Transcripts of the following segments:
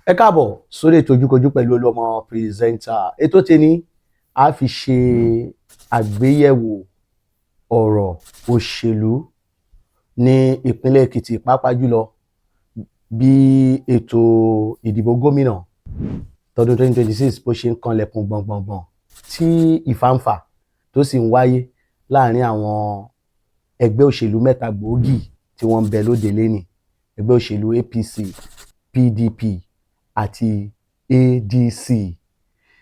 Ẹ káàbọ̀ sórí ètò Ojúkojú pẹ̀lú Olúọmọ presenter. Ètò tèmi, a fi ṣe àgbéyẹ̀wò ọ̀rọ̀ òṣèlú ní ìpínlẹ̀ Èkìtì, pàápàá jùlọ bí ètò ìdìbò gómìnà tọdún 2026 bó ṣe ń kanlẹ̀kùn gbọ̀ngbọ̀ngbọ̀n, tí ìfàǹfà tó sì ń wáyé láàrin àwọn ẹgbẹ́ òṣèlú mẹ́ta gbòógì tí wọ́n ń bẹ lóde lénìí: ẹgbẹ́ òṣèlú APC, PDP àti ADC.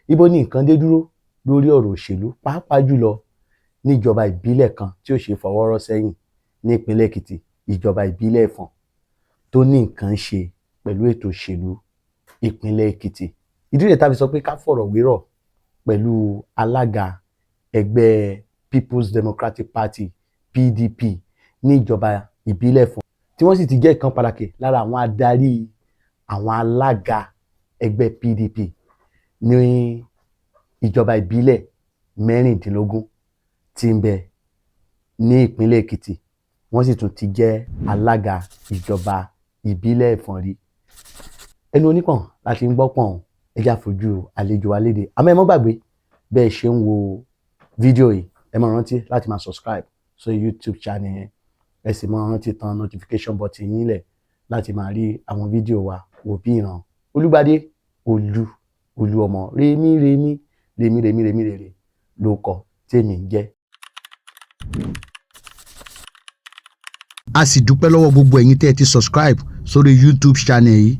Ibo ni nǹkan dé dúró lórí ọ̀rọ̀ òṣèlú, pàápàá jùlọ níjọba ìbílẹ̀ kan tí ò ṣe fọwọ́ rọ́ sẹ́yìn ní ìpínlẹ̀ Èkìtì, ìjọba ìbílẹ̀ Ẹ̀fọ̀n, tó ní nǹkan ṣe pẹ̀lú ètò òṣèlú ìpínlẹ̀ Èkìtì? Ìdí rẹ̀ tá a fi sọ pé ká fọ̀rọ̀ wérọ̀ pẹ̀lú alága ẹgbẹ́ People's Democratic Party, PDP, ní ìjọba ìbílẹ̀ Ẹ̀fọ̀n, tí wọ́n sì ti jẹ́ ìkan pàtàkì lára àwọn adarí àwọn alága ẹgbẹ́ PDP ní ìjọba ìbílẹ̀ 16 tí ń bẹ ní ìpínlẹ̀ Èkìtì. Wọ́n sì tún ti jẹ́ alága ìjọba ìbílẹ̀ Ẹ̀fọ̀n rí. Ẹnu onípọ̀n láti ń gbọ́ pọ̀n. Ẹ jẹ́ á fojú àlejò wa léde. Àmọ́ ẹ mọ́ gbàgbé, bẹ́ẹ̀ ṣe ń wo fídíò yìí, ẹ máa rántí láti máa subscribe sórí YouTube channel yẹn. Ẹ sì máa rántí tan notification button yín lẹ̀ láti máa rí àwọn fídíò wa wò bí ìran. Olúgbadé Olú Olúọmọ, rèmí rèmí rèmí rèmí rèmí rèrè ló kọ tèmi ń jẹ́. A sì dúpẹ́ lọ́wọ́ gbogbo ẹ̀yin tẹ́ ẹ ti subscribe sórí YouTube channel yìí,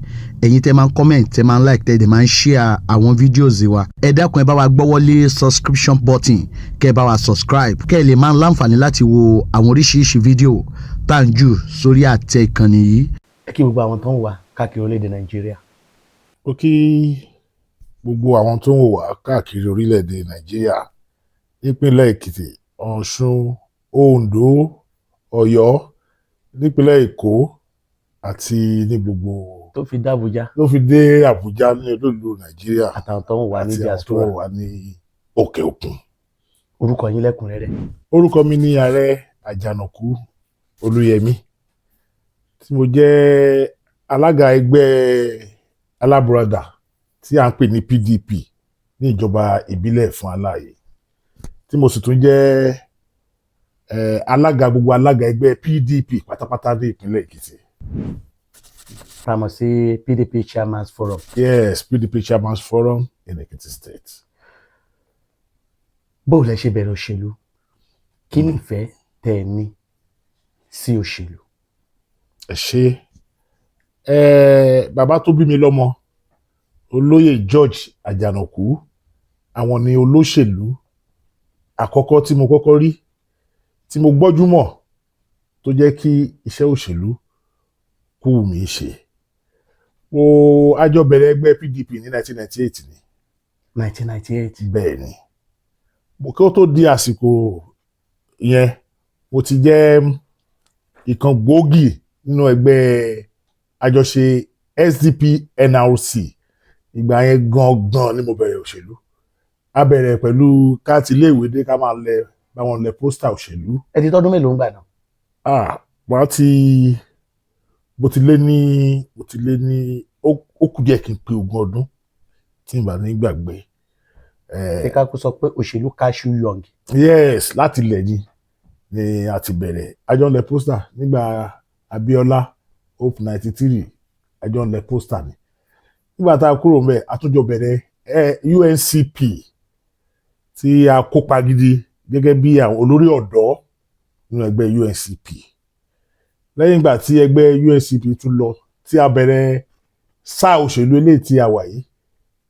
ẹ̀yin tẹ́ máa ń comment, tẹ́ máa ń like, tẹ́ ẹ dẹ̀ máa ń share àwọn videos wa. Ẹ dákun, ẹ bá wa gbọ́wọ́ lé subscription button, kẹ́ ẹ bá wa subscribe, kẹ́ ẹ lè máa ń láǹfààní láti wo àwọn oríṣiríṣi fídíò tá à ń jù sórí àtẹ ìkànnì yìí. Ẹ kí gbogbo àwọn tó ń wà káàkiri orílẹ̀-èdè Nàìjíríà. Ó kí gbogbo àwọn tó ń wò wá káàkiri orílẹ̀-èdè Nàìjíríà, nípínlẹ̀ Èkìtì, Ọ̀ṣun, Oǹdó, Ọ̀yọ́, nípínlẹ̀ Èkó àti ní gbogbo tó fi dé Àbújá. Tó fi dé Àbújá ní olúìlú Nàìjíríà. Àtàwọn tó ń wà ní àti àwọn tó diaspora. wà ní òkè òkun. Orúkọ yín lẹ́kùnrẹ́rẹ́. Orúkọ mi ní Ààrẹ Àjànàkú Olúyẹmí, tí mo jẹ́ alága ẹgbẹ́ alábùradà tí à ń pè ní PDP ní ìjọba ìbílẹ̀ Ẹ̀fọ̀n Aláàyè, tí mo sì tún jẹ́ alága gbogbo alága ẹgbẹ́ PDP pátápátá ní ìpínlẹ̀ Èkìtì. Tá a mọ̀ sí PDP Chairman's Forum. Yes, PDP Chairman's Forum in Ekiti State. Báwo lẹ ṣe bẹ̀rẹ̀ òṣèlú? Kí ni ìfẹ́ tẹ́ ẹ ní sí òṣèlú? Ẹ ṣe. Bàbá tó bí mi lọ́mọ, Olóyè George Àjànàkú, àwọn ni olóṣèlú àkọ́kọ́ tí mo kọ́kọ́ rí, tí mo gbọ́jú mọ̀, tó jẹ́ kí iṣẹ́ òṣèlú kú wù mí ṣe. Mo a jọ bẹ̀rẹ̀ ẹgbẹ́ PDP ní 1998 ni. 1998. Bẹ́ẹ̀ ni. Mo kí ó tó di àsìkò yẹn, mo ti jẹ́ ìkan gbòógì nínú ẹgbẹ́ àjọṣe SDP NRC. Ìgbà yẹn gangan ni mo bẹ̀rẹ̀ òṣèlú. A bẹ̀rẹ̀ pẹ̀lú ká ti iléèwé dé, ká máa lẹ báwọn lẹ poster òṣèlú. Ẹ ti tọ́dún mélòó ń gbà náà? Ah, wàá ti mo ti lé ní mo ti lé ní ó kù díẹ̀ kí n pé 20 ọdún, tí n bá ní gbàgbé. Ṣé ká kó sọ pé òṣèlú catch you young? Yes, láti ilẹ̀ ni a ti bẹ̀rẹ̀. A jọ ń lẹ poster nígbà Abíọ́lá, Hope 93, a jọ ń lẹ poster ni. Nígbà tá a kúrò ńbẹ̀, a tún jọ bẹ̀rẹ̀ UNCP, tí a kópa gidi gẹ́gẹ́ bí àwọn olórí ọ̀dọ́ nínú ẹgbẹ́ UNCP. Lẹ́yìn ìgbà tí ẹgbẹ́ UNCP tún lọ, tí a bẹ̀rẹ̀ sáà òṣèlú eléyìí tí a wà yìí,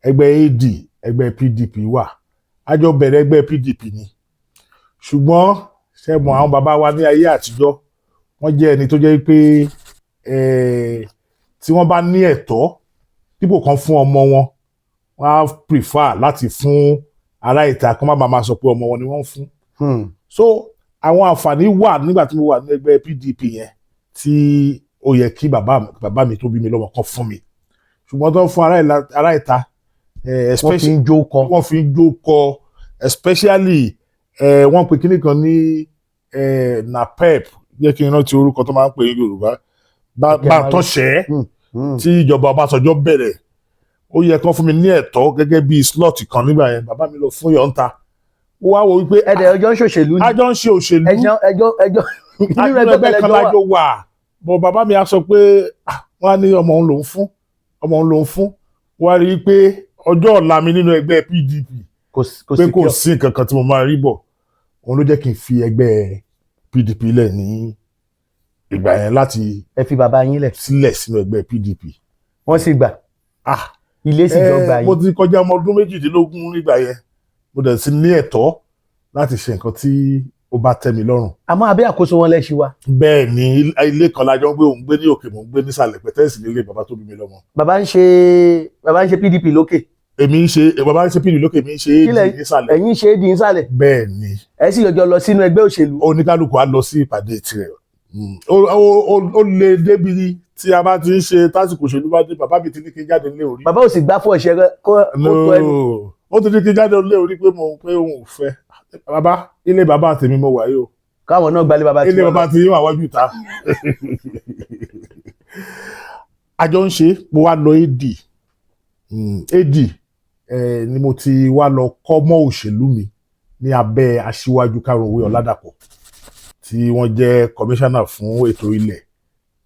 ẹgbẹ́ AD, ẹgbẹ́ PDP wà. A jọ bẹ̀rẹ̀ ẹgbẹ́ PDP ni. Ṣùgbọ́n ṣe mọ̀, àwọn bàbá wa ní ayé àtijọ́, wọ́n jẹ́ ẹni tó jẹ́ pé tí wọ́n bá ní ẹ̀tọ́ dípò kan fún ọmọ wọn, wọ́n á prefer láti fún ará ìta, kó má bàa máa sọ pé ọmọ wọn ni wọ́n ń fún. So àwọn àǹfààní wà nígbà tí mo wà ní ẹgbẹ́ PDP yẹn tí ó yẹ kí bàbá mi tó bí mi lọ́mọ kan fún mi, ṣùgbọ́n tó ń fún ará ìta. Wọ́n fi ń jó kọ. Wọ́n fi ń jó kọ, especially wọ́n pe kíní kan ní NAPEP, jẹ́ kí n rántí orúkọ tó máa ń pè ní Yorùbá, bá Kẹ̀kẹ́ bá tọ́ṣẹ́ tí ìjọba Ọbásanjọ́ bẹ̀rẹ̀. Ó yẹ kán fún mi ní ẹ̀tọ́ gẹ́gẹ́ bí slot kan nígbà yẹn. Bàbá mi lọ fún yọ̀ǹta, ó wá wo wípé Ẹ̀dẹ̀ ọjọ́ ń ṣòṣèlú ni. A jọ ń ṣe òṣèlú. Ẹjọ́ ẹjọ́ ẹjọ́ nínú ẹgbẹ́ ẹgbẹ́ kan kan lẹ́jọ́ wà. Lájọ wà bọ̀. Bàbá mi á sọ pé, ah, wọ́n á ní ọmọ òun lòún fún, ọmọ òun lòún fún. Wọ́n á rí i pé ọjọ́ ọ̀la mi nínú ẹgbẹ́ PDP Kò pé kò secure. sí nǹkan kan tí mo máa rí bọ̀. Òun ló jẹ́ kí n fi ẹgbẹ́ PDP lẹ̀ ní ìgbà yẹn láti Ẹ fi bàbá yín lẹ̀? Sílẹ̀ sínú ẹgbẹ́ PDP. Wọ́n sì gbà? Ah. Ilé sì jọ gbà Mo yín? ti kọjá ọmọ ọdún 18 nígbà yẹn, mo dẹ̀ ti ní ẹ̀tọ́ láti ṣe nǹkan tí ó bá tẹ́ mi lọ́rùn. Àmọ́ abẹ́ àkóso wọn lẹ ṣì wà? Bẹ́ẹ̀ ni, ilé kan la jọ ń gbé. Òun gbé ní òkè, mò ń gbé nísàlẹ̀, pẹ̀tẹ́ẹ̀sì nílé bàbá tó bí mi lọ́mọ. Bàbá ń ṣe PDP lókè? Èmi ń ṣe, bàbá ń ṣe PDP lókè, èmi ń ṣe AD nísàlẹ̀. Ẹ̀yin ṣe AD nísàlẹ̀? Bẹ́ẹ̀ ni. Ẹ sì jọjọ lọ sínú ẹgbẹ́ òṣèlú? Oníkálukú á lọ sí ìpàdé tirẹ̀. Ó lè débi tí a bá ti ń ṣe tásìkò òṣèlú bá dé, bàbá mi ti ní kí n jáde nílé orí. Bàbá ò sì gbá fún ọ̀ṣẹ́ kó tó ẹnu? No, ó ti ní kí n jáde nílé orí pé mo pé òun ò fẹ́. Bàbá, ilé bàbá tèmi mo wà yìí o. Káwọn náà gbalẹ̀ bàbá Ilé tiwọn. Bàbá tí yín wà wájú ìta. Àjọ ń ṣe. Mo wá lọ AD. AD ni mo ti wá lọ kọ́ mọ́ òṣèlú mi ní abẹ́ aṣíwájú Káròwé Ọládàpọ̀, tí wọ́n jẹ́ kọmíṣánná fún ètò ilẹ̀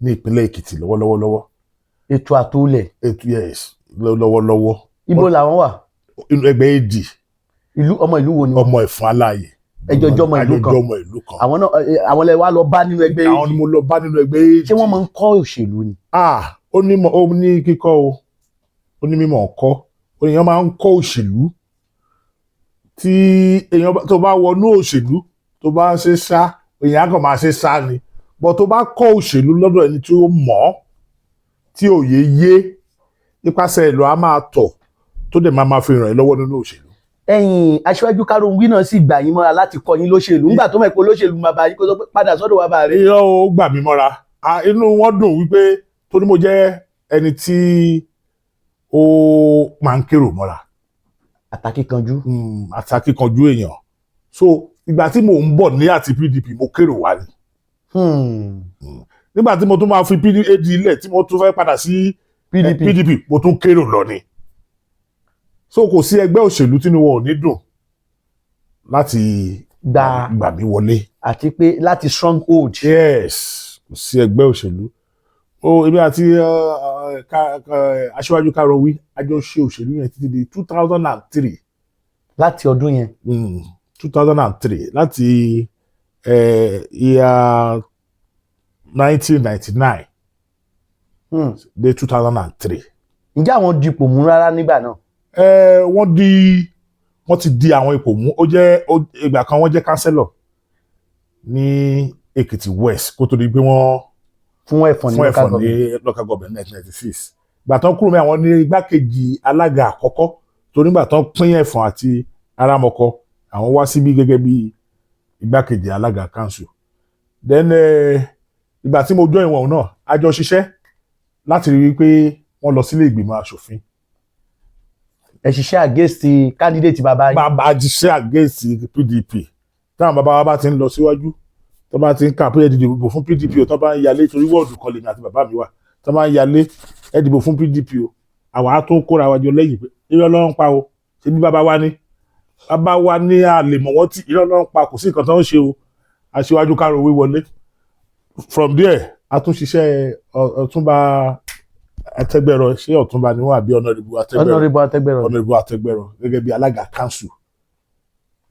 ní ìpínlẹ̀ Èkìtì lọ́wọ́lọ́wọ́ lọ́wọ́. Ètò àtòlẹ̀? Ètò, yes, lọ́wọ́lọ́wọ́. Ibo làwọn wà? Inú ẹgbẹ́ AD. Ìlú, ọmọ ìlú wo ni wọ́n? Ọmọ Ẹ̀fọn Aláàyè. Ẹjọ́ jọmọ ìlú kan? Àjọjọ́ ọmọ ìlú kan. Àwọn náà àwọn lẹ wá lọ bá nínú ẹgbẹ́ Àwọn AD? ni mo lọ bá nínú ẹgbẹ́ AD. Ṣé wọ́n máa ń kọ́ òṣèlú ni? Ah, ó ní ó ní kíkọ́ o, ó ní mímọ̀ kọ́. Èèyàn máa ń kọ́ òṣèlú. Tí èèyàn tó bá wọnú òṣèlú, tó bá ń ṣe ṣá, èèyàn á kàn máa ṣe ṣá ni. But tó bá kọ́ òṣèlú lọ́dọ̀ ẹni tí ó mọ̀ ọ́, tí òye yé, nípasẹ̀ ìlú á máa tọ̀, tó dẹ̀ máa máa fi ràn ẹ́ lọ́wọ́ nínú òṣèlú. Ẹ̀yin aṣíwájú Káròǹwí náà sì gbà yín mọ́ra láti kọ́ yín lóṣèlú nígbà tó mọ̀ pé olóṣèlú máa bá yín, kó sọ pé padà sọ́dọ̀ bàbá rẹ̀? Irọ́, ó gbà mí mọ́ra. Ah, inú wọn dùn wípé torí mo jẹ́ ẹni tí ó máa ń kérò mọ́ra. Àtàkìkanjú. Àti akíkanjú èèyàn. So ìgbà tí mò ń bọ̀ ní àti PDP, mo kérò wá ni. Nígbà tí mo tún máa fi PDP AD ilẹ̀, tí mo tún fẹ́ padà sí PDP. PDP, mo tún kérò lọ ni. So kò sí ẹgbẹ́ òṣèlú tí inú wọn ò ní dùn láti gba gbà mí wọlé. Àti pé láti stronghold. Yes, kò sí ẹgbẹ́ òṣèlú o. Èmi àti aṣíwájú Kárọ̀wí a jọ ṣe òṣèlú yẹn títí di 2003. Láti ọdún yẹn? 2003, láti year 1999 dé 2003. Ǹjẹ́ àwọn dipò mú rárá nígbà náà? Wọ́n ti di àwọn ipò mú. Ó jẹ́ ìgbà kan wọ́n jẹ́ councillor ní Èkìtì West kó tó di pé wọ́n fún Ẹ̀fọ̀n ní fún local Ẹ̀fọ̀n government. ní local government 1996. Ìgbà tán kúrò mẹ́, àwọn ní igbákejì alága àkọ́kọ́, torí nígbà tán pín Ẹ̀fọ̀n àti Arámọkọ, àwọn wá síbí gẹ́gẹ́ bí igbákejì alága council. Then ìgbà tí mo join wọn náà, a jọ ṣiṣẹ́ láti rí i pé wọ́n lọ sílé ìgbìmọ̀ aṣòfin. Ẹ ṣiṣẹ́ against candidate bàbá yín? Bàbá ṣiṣẹ́ against PDP. Táwọn bàbá wa bá ti ń lọ síwájú, tó bá ti ń kà pé ẹ dìbò fún PDP o, tó bá ń yalé, torí wọ́ọ̀dù kan lèmi àti bàbá mi wà, tó bá ń yalé, ẹ dìbò fún PDP o, àwa á tún kóra wa jọ lẹ́yìn pé irọ́ ló ń pa o. Ṣé bí bàbá wa ní, bàbá wa ní a lè mọ̀ wọ́n tí irọ́ ló ń pa, kò sí nǹkan tó ń ṣe o. Aṣíwájú Káròwé wọlé. From there, a tún ṣiṣẹ́ Ọ̀túnba Àtẹ́gbẹ̀rọ. Ṣé Ọ̀túnba ni wọ́n àbí Honourable Àtẹ́gbẹ̀rọ? Honourable Àtẹ́gbẹ̀rọ. Honourable Àtẹ́gbẹ̀rọ gẹ́gẹ́ bí alága council.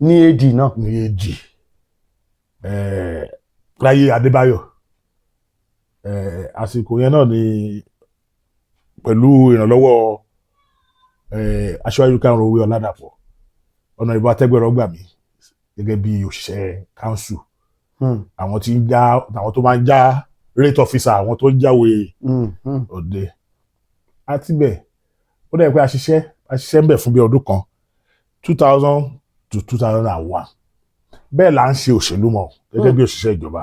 Ní AD náà? Ní AD láyé Adébáyọ̀. Àsìkò yẹn náà ni pẹ̀lú ìrànlọ́wọ́ aṣíwájú Káròwé Ọládàpọ̀, Honourable Àtẹ́gbẹ̀rọ gbà mí gẹ́gẹ́ bí òṣìṣẹ́ council. Àwọn tí ń já, àwọn tó máa ń já rate officer, àwọn tó ń jáwé òde àti bẹ́ẹ̀. Ó dẹ̀ pé a ṣiṣẹ́ ń bẹ̀ fún bí ọdún kan, 2000 to 2001. Bẹ́ẹ̀ là ń ṣe òṣèlú mọ́ gẹ́gẹ́ bí òṣìṣẹ́ ìjọba,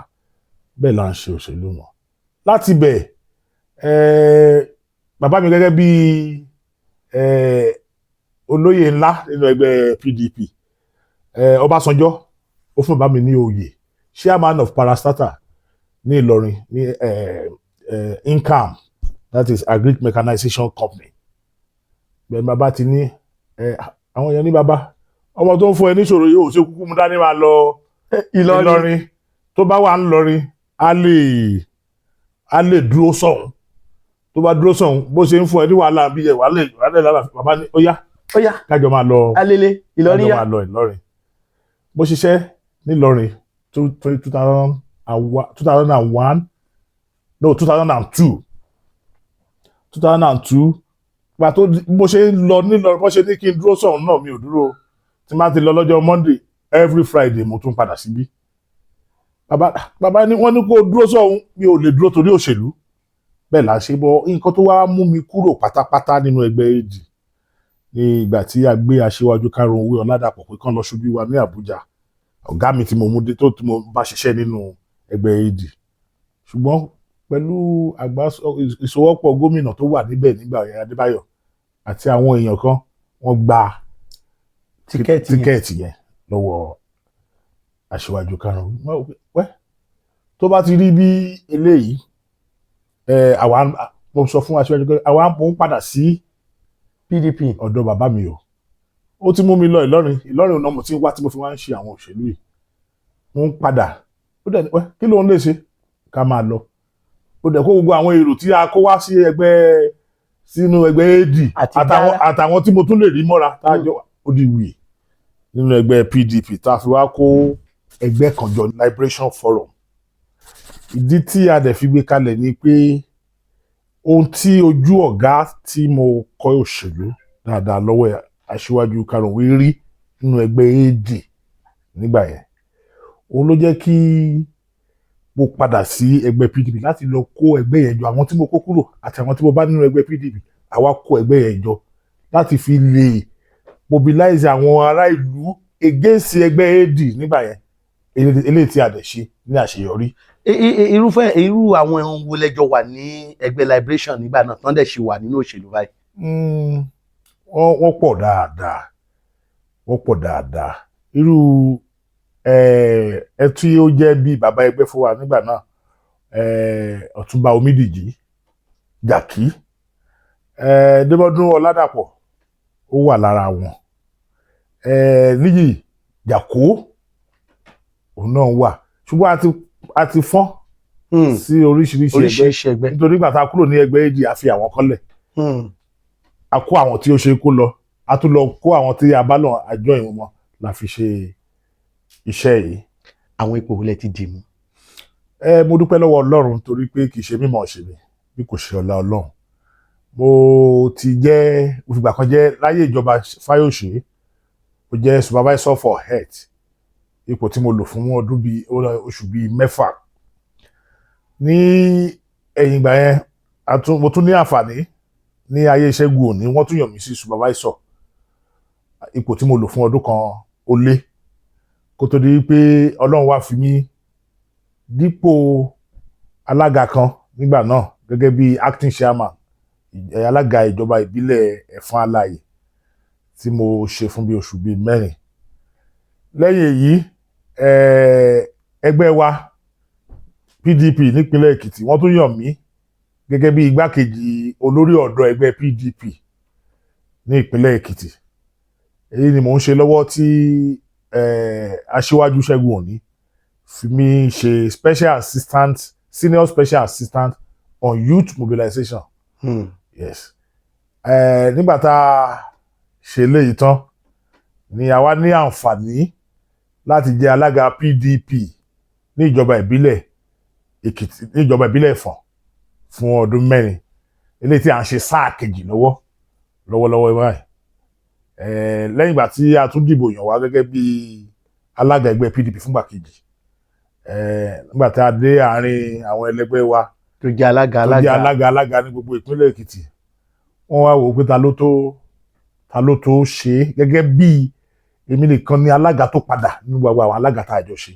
bẹ́ẹ̀ là ń ṣe òṣèlú mọ́. Láti bẹ̀, bàbá mi gẹ́gẹ́ bí olóyè ńlá nínú ẹgbẹ́ PDP, Ọbásanjọ́ ó fún bàbá mi ní oyè chairman of parastatal ní Ìlọrin, ní INCAM, that is Agric Mechanization Company. Bẹ́ẹ̀ ni bàbá ti ní ẹ àwọn èèyàn ní, "Bàbá, ọmọ tó ń fún ẹ níṣòro yóò ṣe kúkú mú dání máa lọ Ìlọrin. Tó bá wà ńlọrin, á lè dúró sọ̀hún. Tó bá dúró sọ̀hún, bó ṣe ń fún ẹ ní wàhálà bí ẹ wàhálà wàhálà lálàáfíà." Bàbá ní, "Ó yá, Ó yá, kájọ máa lọ." Alele Ìlọrin Kájọ yá. máa lọ Ìlọrin. Mo ṣiṣẹ́ nílọrin two two thousand and one, 2001, no, 2002, 2002. Gba tó bó ṣe ń lọ nílọrin, bó ṣe ní kí n dúró sọ̀hún náà, mi ò dúró. Tí n bá ti lọ lọ́jọ́ Monday, every Friday mo tún padà síbí. Bàbá ní wọ́n ní kó dúró sọ̀hún, mi ò lè dúró torí òṣèlú. Bẹ́ẹ̀ là ń ṣe bọ́. Nǹkan tó wá mú mi kúrò pátápátá nínú ẹgbẹ́ AD ní ìgbà tí a gbé aṣíwájú Karunwi Ọládàpọ̀ pé kán lọ ṣojú wa ní Àbújá, ọ̀gá mi tí mo mú dé tó tí mo bá ṣiṣẹ́ nínú ẹgbẹ́ AD. Ṣùgbọ́n pẹ̀lú àgbà ìṣòwòpọ̀ gómìnà tó wà níbẹ̀ nígbà yẹn, Adébáyọ̀, àti àwọn èèyàn kan, wọ́n gba ticket yẹn. Ticket yẹn lọ́wọ́ aṣíwájú Karunwi. Wọ́n wò pé, wẹ́ tó bá ti rí bí eléyìí ẹ, àwa, mo sọ fún aṣíwájú pé àwa mò ń padà sí PDP. ọ̀dọ̀ bàbá mi o. Ó ti mú mi lọ Ìlọrin. Ìlọrin náà mo ti ń wá tí mo fi wá ń ṣe àwọn òṣèlú yìí. Mo ń padà. Ó dẹ̀ ní, "Wẹ́, kí ló ń lè ṣe? Ká máa lọ." Ó dẹ̀ kó gbogbo àwọn èrò tí a kó wá sí ẹgbẹ́, sínú ẹgbẹ́ AD àti àtàwọn Dára. àtàwọn tí mo tún lè rí mọ́ra tá a jọ ó di wì nínú ẹgbẹ́ PDP, tá a fi wá kó ẹgbẹ́ kan jọ, Liberation Forum. Ìdí tí a dẹ̀ fi gbé kalẹ̀ ni pé ohun tí ojú ọ̀gá tí mo kọ́ òṣèlú dáadáa lọ́wọ́ ẹ̀, aṣíwájú Karunwi, rí nínú ẹgbẹ́ AD nígbà yẹn, òun ló jẹ́ kí mo padà sí ẹgbẹ́ PDP láti lọ kó ẹgbẹ́ yẹn jọ. Àwọn tí mo kó kúrò àti àwọn tí mo bá nínú ẹgbẹ́ PDP, àwa kó ẹgbẹ́ yẹn jọ láti fi lè mobilize àwọn ará ìlú against ẹgbẹ́ AD nígbà yẹn. Eléyìí tí a dẹ̀ ṣe ní àṣeyọrí. Irúfẹ́ irú àwọn ohun wo lẹ́jọ́ wà ní ẹgbẹ́ Liberation nígbà náà tán dẹ̀ ṣì wà nínú òṣèlú báyìí? Wọ́n pọ̀ dáadáa, wọ́n pọ̀ dáadáa. Irú ẹ tí ó jẹ́ bí bàbá ẹgbẹ́ fún wa nígbà náà, Ọ̀túnba Omídìjí Jàkí, Débọ́dún Ọládàpọ̀, ó wà lára wọn. Níyì Jàkó, òun náà wà, ṣùgbọ́n a ti fọ́n sí oríṣiríṣi ẹgbẹ́. Oríṣiríṣi ẹgbẹ́. Nítorí ìgbà tá a kúrò ní ẹgbẹ́ AD, a fi àwọn kan lẹ̀. A kó àwọn tí ó ṣe kó lọ, a tún lọ kó àwọn tí a bá lọ àjọ ìwọ̀n wọn la fi ṣe iṣẹ́ yìí. Àwọn ipò wo lẹ ti dì mú? Ẹ, mo dúpẹ́ lọ́wọ́ Ọlọ́run torí pé kì í ṣe mímọ̀ ṣe mi bí kò ṣe ọlá Ọlọ́run. Mo ti jẹ́, mo fìgbà kan jẹ́ láyé ìjọba Fáyọ̀ṣe, mo jẹ́ supervisor for health, ipò tí mo lò fún ọdún bíi oṣù bíi 6. Ní ẹ̀yìn ìgbà yẹn, mo tún ní àǹfààní ní ayé Ṣẹ́gun Òní, wọ́n tún yàn mí sí supervisor, ipò tí mo lò fún ọdún kan ó lé, kó tó di pé Ọlọ́run wá fi mí dípò alága kan nígbà náà gẹ́gẹ́ bí acting chairman, alága ìjọba ìbílẹ̀ Ẹ̀fọ́n Alàyè, tí mo ṣe fún bí oṣù bíi 4. Lẹ́yìn èyí, ẹgbẹ́ wa PDP nípínlẹ̀ Èkìtì, wọ́n tún yàn mí gẹ́gẹ́ bí igbákejì olórí ọ̀dọ́ ẹgbẹ́ PDP ní ìpínlẹ̀ Èkìtì. Èyí ni mò ń ṣe lọ́wọ́ tí aṣíwájú Ṣẹ́gun Òní fi mí ṣe special assistant, senior special assistant on youth mobilization. Yes, nígbà tá a ṣe léyìí tán ni àwa ní àǹfààní láti jẹ́ alága PDP ní ìjọba ìbílẹ̀ Èkìtì, ní ìjọba ìbílẹ̀ Ẹ̀fọ̀n fún ọdún 4, eléyìí tí à ń ṣe sáà kejì lọ́wọ́ lọ́wọ́lọ́wọ́ báyìí. Lẹ́yìn ìgbà tí a tún dìbò yàn wá gẹ́gẹ́ bí alága ẹgbẹ́ PDP fúngbà kejì, nígbà tí a dé àárín àwọn ẹlẹgbẹ́ wa tó jẹ́ alága tó jẹ́ alága alága alága ní gbogbo ìpínlẹ̀ Èkìtì, wọ́n wá wò ó pé ta ló tó ṣe é gẹ́gẹ́ bí èmi nìkan ni alága tó padà nínú gbogbo àwọn alága tá a jọ ṣe,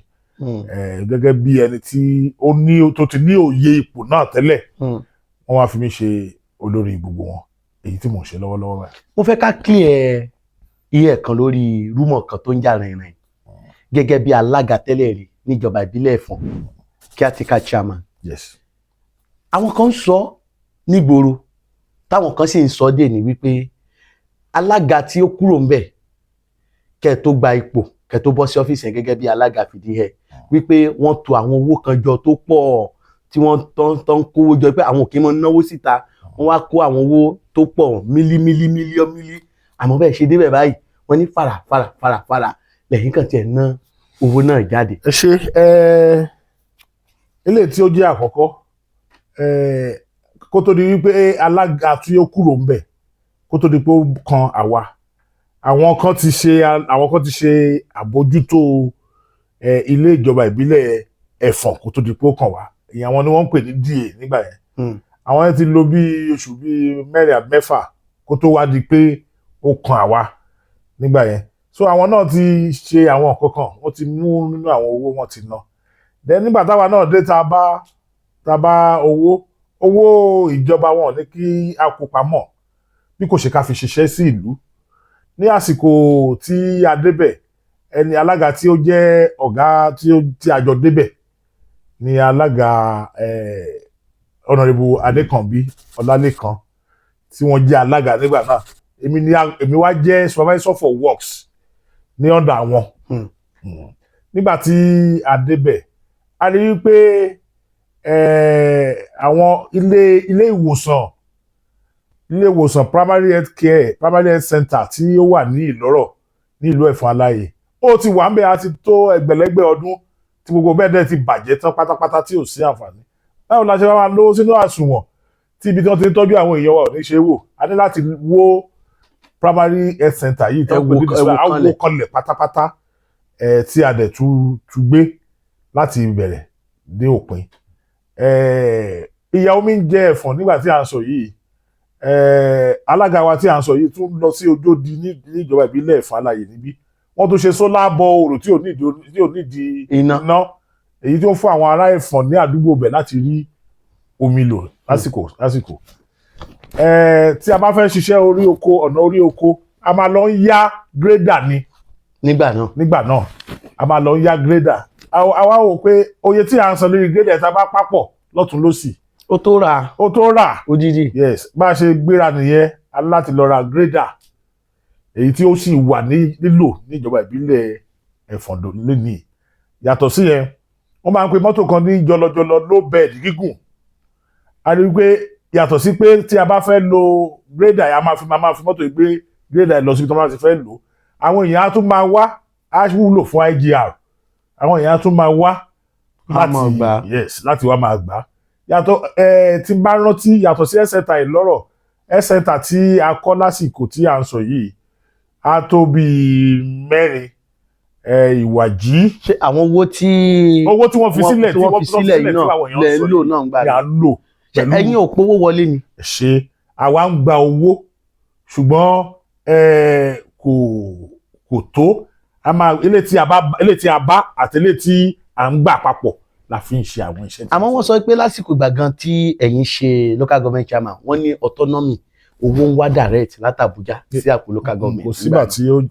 gẹ́gẹ́ bí ẹni tí ó ní tó ti ní òye ipò náà tẹ́lẹ̀. Wọ́n wá fi mí ṣe olórí gbogbo wọn, èyí tí mò ń ṣe lọ́wọ́lọ́wọ́ báyìí. Mo fẹ́ ká clear iye kan lórí rumour kan tó ń jà rìnrìn gẹ́gẹ́ bí alága tẹ́lẹ̀ rí níjọba ìbílẹ̀ Ẹ̀fọ̀n, caretaker chairman. Yes. Àwọn kan ń sọ nígboro, táwọn kan sì ń sọ dè ní wípé Alága tí ó kúrò ńbẹ̀ kẹ́ ẹ tó gba ipò, kẹ́ ẹ tó bọ́ sí ọ́fíìsì yẹn gẹ́gẹ́ bí alága fìdíhẹ, wípé wọ́n tò àwọn owó kan jọ tó pọ̀ tí wọ́n tán ń kówó jọ, pé àwọn òkè máa ń náwó síta. Wọ́n wá kó àwọn owó tó pọ̀, mílí mílí, mílíọ̀n mílí. Àmọ́ bẹ́ẹ̀ ṣe débẹ̀ báyìí, wọ́n ní fàrà fàrà fàrà fàrà lẹ́yìn kan tiẹ̀ ná owó náà jáde. Ẹ ṣe. Eléyìí tí ó jẹ́ àkọ́kọ́, kó tó di wípé alága tí ó kúrò ń bẹ̀, kó tó di pé ó kan àwa, àwọn kan ti ṣe àbójútó ilé ìjọba ìbílẹ̀ Ẹ̀fọ̀n kó tó di pé ó kàn wá. Ìyẹn àwọn ni wọ́n ń pè ní DA nígbà yẹn. Àwọn yẹn ti lò bí oṣù bíi 4 àbí 6 kó tó wá di pé ó kan àwa nígbà yẹn. So àwọn náà ti ṣe àwọn nǹkan kan, wọ́n ti mú nínú àwọn owó wọn ti ná. Then nígbà táwa náà dé, tá a bá owó ìjọba, wọn ò ní kí a kó pamọ́ bí kò ṣe ká fi ṣiṣẹ́ sí ìlú. Ní àsìkò tí a débẹ̀, ẹni alága tí ó jẹ́ ọ̀gá tí a jọ débẹ̀ ni alága Honourable Adékànbí Ọlálékan tí wọ́n jẹ́ alága nígbà náà. Èmi ni èmi wá jẹ́ supervisor for works ní ọ̀dọ̀ àwọn. Nígbà tí a débẹ̀, a rí i pé àwọn ilé ìwòsàn primary health care, primary health center tí ó wà ní Ìlọ́rọ̀ ní ìlú Ẹ̀fọ̀n Aláyè, ó ti wà ń bẹ̀ á ti tó ẹgbẹ̀lẹ́gbẹ̀ ọdún, tí gbogbo bẹ́ẹ̀ dẹ̀ ti bàjẹ́ tán pátápátá, tí ò sí àǹfààní. Báwo la ṣe máa lówó sínú àsùnwọ̀n tí ibi tí wọ́n ti ń tọ́jú àwọn èèyàn wa ò ní ṣe é wò? A ní láti wó primary health center yìí tó ń pè ní Ẹ wó á wó kanlẹ̀. Kanlẹ̀ pátápátá ẹ̀, tí a dẹ̀ tú gbé láti ìbẹ̀rẹ̀ dé òpin. Ìyà omi ń jẹ Ẹ̀fọ̀n nígbà tí à ń sọ yìí. Alága wa tí à ń sọ yìí tún lọ sí Ojódi ní ìjọba ìbílẹ̀ Ẹ̀fọ̀n Aláyè níbí. Wọ́n tún ṣe solar borehole tí ò nídìí iná. Iná, èyí tí ó ń fún àwọn ará Ẹ̀fọ̀n ní àdúgbò bẹ̀ láti rí omi lò lásìkò. Tí a bá fẹ́ ṣiṣẹ́ orí oko, ọ̀nà orí oko, a máa lọ ń yá grader ni. Nígbà náà. Nígbà náà, a máa lọ ń yá grader. Àwa wò pé oye tí à ń san lórí grader, tá a bá papọ̀ lọ́tún lọ́sì, ó tó ra ó tó rà. Odidi. Yes, bá a ṣe gbéra nìyẹn, a ní láti lọ ra grader, èyí tí ó sì wà ní lílò níjọba ìbílẹ̀ Ẹ̀fọ̀n lónìí. Yàtọ̀ sí yẹn, wọ́n máa ń pe mọ́tò kan ní jọlọjọlọ, low bed gígùn. A rí i pé yàtọ̀ sí pé tí a bá fẹ́ lo grader, a máa fi mọ́tò yìí gbé grader lọ síbi tí wọ́n bá ti fẹ́ lò ó. Àwọn èèyàn á tún máa wá, á wúlò fún IGR. Àwọn èèyàn á tún máa wá Á máa gbà. Yes, láti wá máa gbà á. Yàtọ̀ ẹ tí n bá rántí, yàtọ̀ sí health center Ìlọ́rọ̀, health center tí a kọ́ lásìkò tí à ń sọ yìí á tó bíi 4, Ìwàjí. Ṣé àwọn owó tí Owó tí wọ́n fi sílẹ̀ tí wọ́n fi sílẹ̀ yìí tí náà àwọn èèyàn lẹ̀ ń sọ lò yìí náà ń gbà ni à ń lò. Ṣé ẹ̀yin ò powó wọlé ni? Ṣe àwa ń gba owó, ṣùgbọ́n kò tó. A máa ilé tí a bá àti ilé tí à ń gbà papọ̀ la fi ń ṣe àwọn iṣẹ́ tí Àmọ́ wọ́n sọ pé lásìkò ìgbà gan tí ẹ̀yin ṣe local government chairman, wọ́n ní autonomy, owó ń wá direct láti Àbújá sí àpò local government. Kò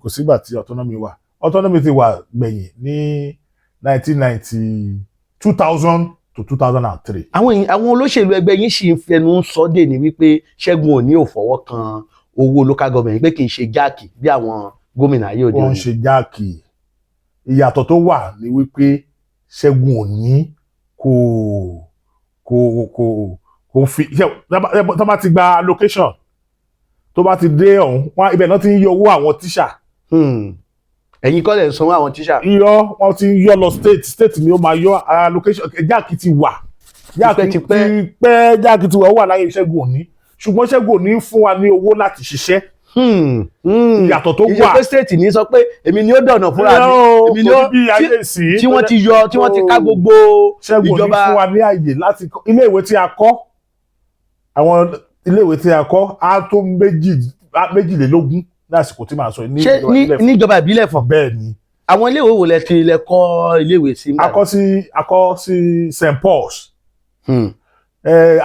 sígbà tí autonomy wà. Autonomy ti wà gbẹ̀yìn ní 1990, 2000 to 2003. Àwọn olóṣèlú ẹgbẹ́ yín sì ń fẹnu sọ dè ní wípé Ṣẹ́gun Òní ò fọwọ́ kan owó local government, pé kì í ṣe jáàkì bí àwọn gómìnà ayé òde Wọ́n ń òní. ṣe jáàkì. Ìyàtọ̀ tó wà ní wípé Ṣẹ́gun Òní kò fi tó bá ti gba allocation, tó bá ti dé ọ̀hún, ibẹ̀ náà ti ń yọ owó àwọn tíṣà. Ẹ̀yin kọ́ lẹ̀ ń sanwó àwọn tíṣà. Irọ́, wọ́n ti ń yọ lọ state. State ni ó máa yọ allocation. Jáàkì ti wà, jáàkì Tipẹ́tipẹ́. ti pẹ́. Jáàkì ti wà, ó wà láyé Ṣẹ́gun Òní, ṣùgbọ́n Ṣẹ́gun Òní fún wa ní owó láti ṣiṣẹ́. Ìyàtọ̀ tó Kì í ṣe wà. pé state ní sọ pé èmi ni ó dọ̀nà fúnra mi, èmi ni ó Kò ní bí ayé sí tí wọ́n ti yọ, tí wọ́n ti ká gbogbo Ṣẹ́gun Òní ìjọba. fún wa ní àyè láti kọ́ iléèwé tí a kọ́. Àwọn iléèwé tí a kọ́ á tó 22 ní àsìkò tí màá sọ yìí ní Ṣé ìjọba ní ìbílẹ̀. Níjọba ìbílẹ̀ Ẹ̀fọ̀n? Bẹ́ẹ̀ ni. Àwọn iléèwé wo lẹ ti lẹ kọ́ iléèwé sí? A kọ́ sí St Paul's,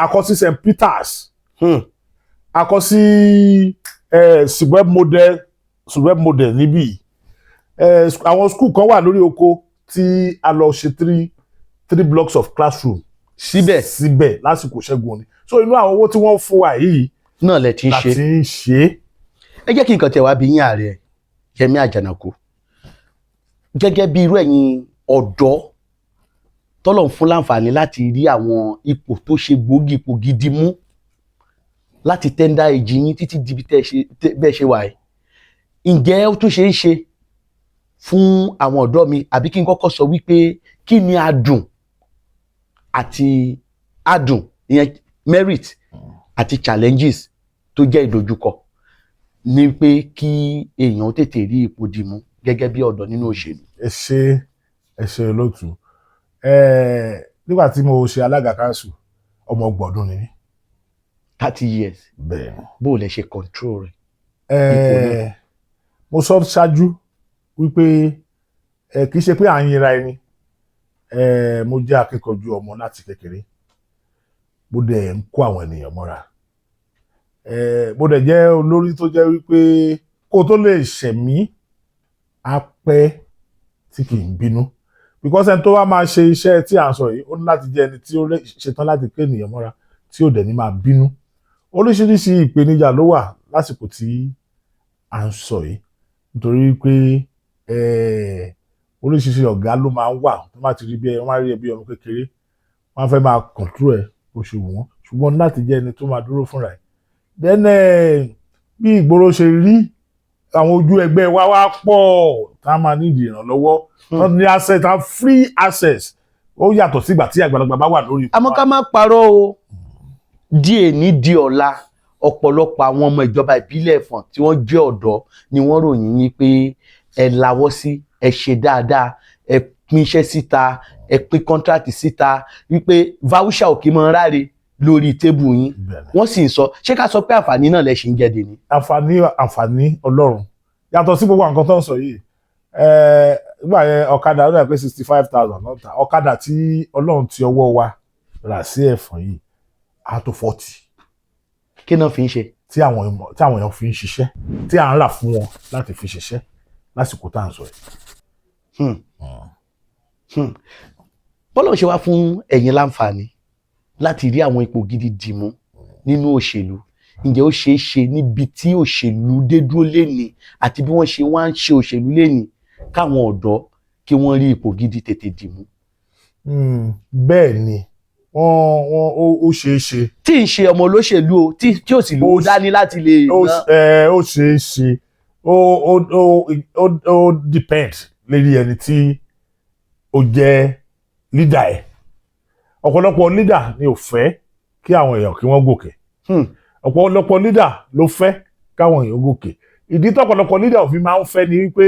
a kọ́ sí St Peter's, a kọ́ sí Suweb Model níbí. Àwọn school kan wà lórí oko tí a lọ ṣe three blocks of classroom Síbẹ̀. síbẹ̀ lásìkò Ṣẹ́gun Òní. So inú àwọn owó tí wọ́n fún wa yìí Náà lẹ ti ń la ṣe. ti ń ṣe. Ẹ jẹ́ kí n kàn tẹ̀ wá bí yín, ààrẹ Yẹmí Àjànàkú, gẹ́gẹ́ bí irú ẹ̀yin ọ̀dọ́ tọ́lọ̀ ń fún láǹfààní láti rí àwọn ipò tó ṣe gbòógì, ipò gidi mú láti tender age yín títí di bí tẹ́ ṣe bẹ́ẹ̀ ṣe wà yìí, ǹjẹ́ ó tún ṣe é ṣe fún àwọn ọ̀dọ́ mi, àbí kí n kọ́kọ́ sọ wípé kí ni adùn àti adùn ìyẹn merit àti challenges tó jẹ́ ìdojúkọ ní pé kí èèyàn tètè rí ipò dìmú gẹ́gẹ́ bí ọ̀dọ́ nínú òṣèlú? Ẹ ṣe, ẹ ṣe olóòtú. Nígbà tí mo ṣe alága council, ọmọ 30 ọdún ni mí. 30 years? Bẹ́ẹ̀ ni. Bó o lẹ ṣe control rẹ̀ ipò náà? Mo sọ ṣáájú wípé kì í ṣe pé à ń yinra ẹni. Mo jẹ́ akíkanjú ọmọ láti kékeré, mo dẹ̀ ń kó àwọn ènìyàn mọ́ra. Mo dẹ̀ jẹ́ olórí tó jẹ́ wípé kó tó lè ṣẹ̀mí á pẹ́ tí kì í bínú, because ẹni tó wá máa ṣe iṣẹ́ tí à ń sọ yìí, ó ní láti jẹ́ ẹni tí ó ṣetán láti kó ènìyàn mọ́ra, tí ò dẹ̀ ní máa bínú. Oríṣiríṣi ìpèníjà ló wà lásìkò tí à ń sọ yìí, nítorí pé oríṣiríṣi ọ̀gá ló máa ń wà tó máa ti rí bí ẹ, wọ́n máa rí ẹ bí ọmọ kékeré, wọ́n á fẹ́ máa control ẹ bó ṣe wù wọ́n. Ṣùgbọ́n láti jẹ́ ẹni tó máa dúró fúnra ẹ̀. Then bí ìgboro ṣe rí, àwọn ojú ẹgbẹ́ wa wá pọ̀ tá a máa nídìí ìrànlọ́wọ́, wọ́n ní access, tá free access. Ó yàtọ̀ sígbà tí àgbàlagbà bá wà lórí ipò. Àmọ́ ká má parọ́ o, díẹ̀ ní di ọ̀la, ọ̀pọ̀lọpọ̀ àwọn ọmọ ìjọba ìbílẹ̀ Ẹ̀fọ̀n tí wọ́n jẹ́ ọ̀dọ́ ni wọ́n ròyìn yín pé ẹ lawọ́ sí, ẹ ṣe dáadáa, ẹ pín iṣẹ́ síta, ẹ pín contract síta, wípé voucher ò kí mọ ráre lórí table yín. Bẹ́ẹ̀ni. Wọ́n sì ń sọ, ṣé ká sọ pé àǹfààní náà lẹ ṣì ń jẹ dèní? Àǹfààní, àǹfààní Ọlọ́run. Yàtọ̀ sí gbogbo nǹkan tó ń sọ yìí, nígbà yẹn ọ̀kadà ó dà pé 65,000 náà ta ọ̀kadà tí Ọlọ́run ti ọwọ́ wa rà sí Ẹ̀fọ̀n yìí, á tó 40. Kí náà fi ń ṣe? Tí àwọn èèyàn fi ń ṣiṣẹ́, tí à ń rà fún wọn láti fi ṣiṣẹ́ lásìkò tá à ń sọ yìí. Bọ́lá ṣe wá fún ẹ̀yin láǹfààní láti rí àwọn ipò gidi dìmú nínú òṣèlú, ǹjẹ́ ó ṣeé ṣe níbi tí òṣèlú dé dúró lénìí àti bí wọ́n ṣe wá ń ṣe òṣèlú lénìí káwọn ọ̀dọ́ kí wọ́n rí ipò gidi tètè dìmú? Bẹ́ẹ̀ ni, wọ́n wọ́n ó ṣeé ṣe. Tí ń ṣe ọmọ olóṣèlú o, tí ò sì lówó dání láti lè ná. Ó ṣeé ṣe. Ó depend lérí ẹni tí ó jẹ́ leader ẹ̀. Ọ̀pọ̀lọpọ̀ leader ni ò fẹ́ kí àwọn èèyàn kí wọ́n gòkè. Ọ̀pọ̀lọpọ̀ leader ló fẹ́ káwọn èèyàn gòkè. Ìdí tọ́pọ̀lọpọ̀ leader ò fi máa ń fẹ́ ni wípé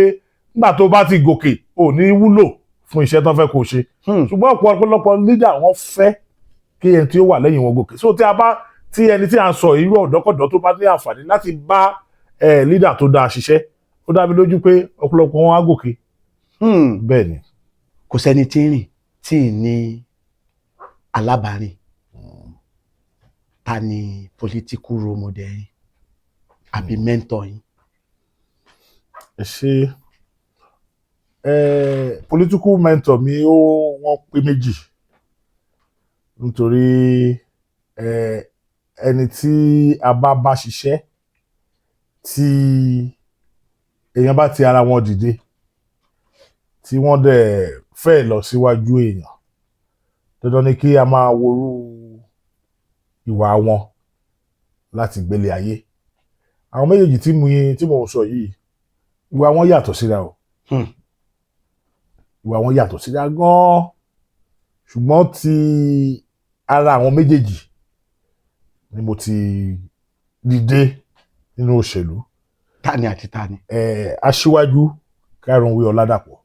nígbà tó bá ti gòkè, ò ní wúlò fún iṣẹ́ tó fẹ́ kó ṣe. Ṣùgbọ́n ọ̀pọ̀lọpọ̀ leader, wọ́n fẹ́ kí ẹni tí ó wà lẹ́yìn wọn gòkè. So tí a bá tí ẹni tí a ń sọ irú ọ̀dọ́kọ̀dọ́ tó bá ní àǹfààní láti bá leader tó dáa ṣiṣẹ́, ó dá mi lójú pé ọ̀pọ̀lọpọ̀ wọn á gòkè. Bẹ́ẹ̀ ni. Kò sẹ́ni tí ń rìn tí ì ní alábàárìn. Ta ni political role model yín àbí mentor yín? Ẹ ṣe. Political mentor mi, ó wọ́n pé méjì, nítorí ẹni tí a bá bá ṣiṣẹ́, tí èèyàn bá ti ara wọn dìde, tí wọ́n dẹ̀ fẹ́ lọ síwájú èèyàn, dandan ni kí a máa worú ìwà wọn láti gbélé ayé. Àwọn méjèèjì tí mo sọ yìí, ìwà wọn yàtọ̀ síra o. Ìwà wọn yàtọ̀ síra gan-an, ṣùgbọ́n ti ara àwọn méjèèjì ni mo ti dìde nínú òṣèlú. Tani àti tani? Aṣíwájú Kárọ̀nwé Ọládàpọ̀.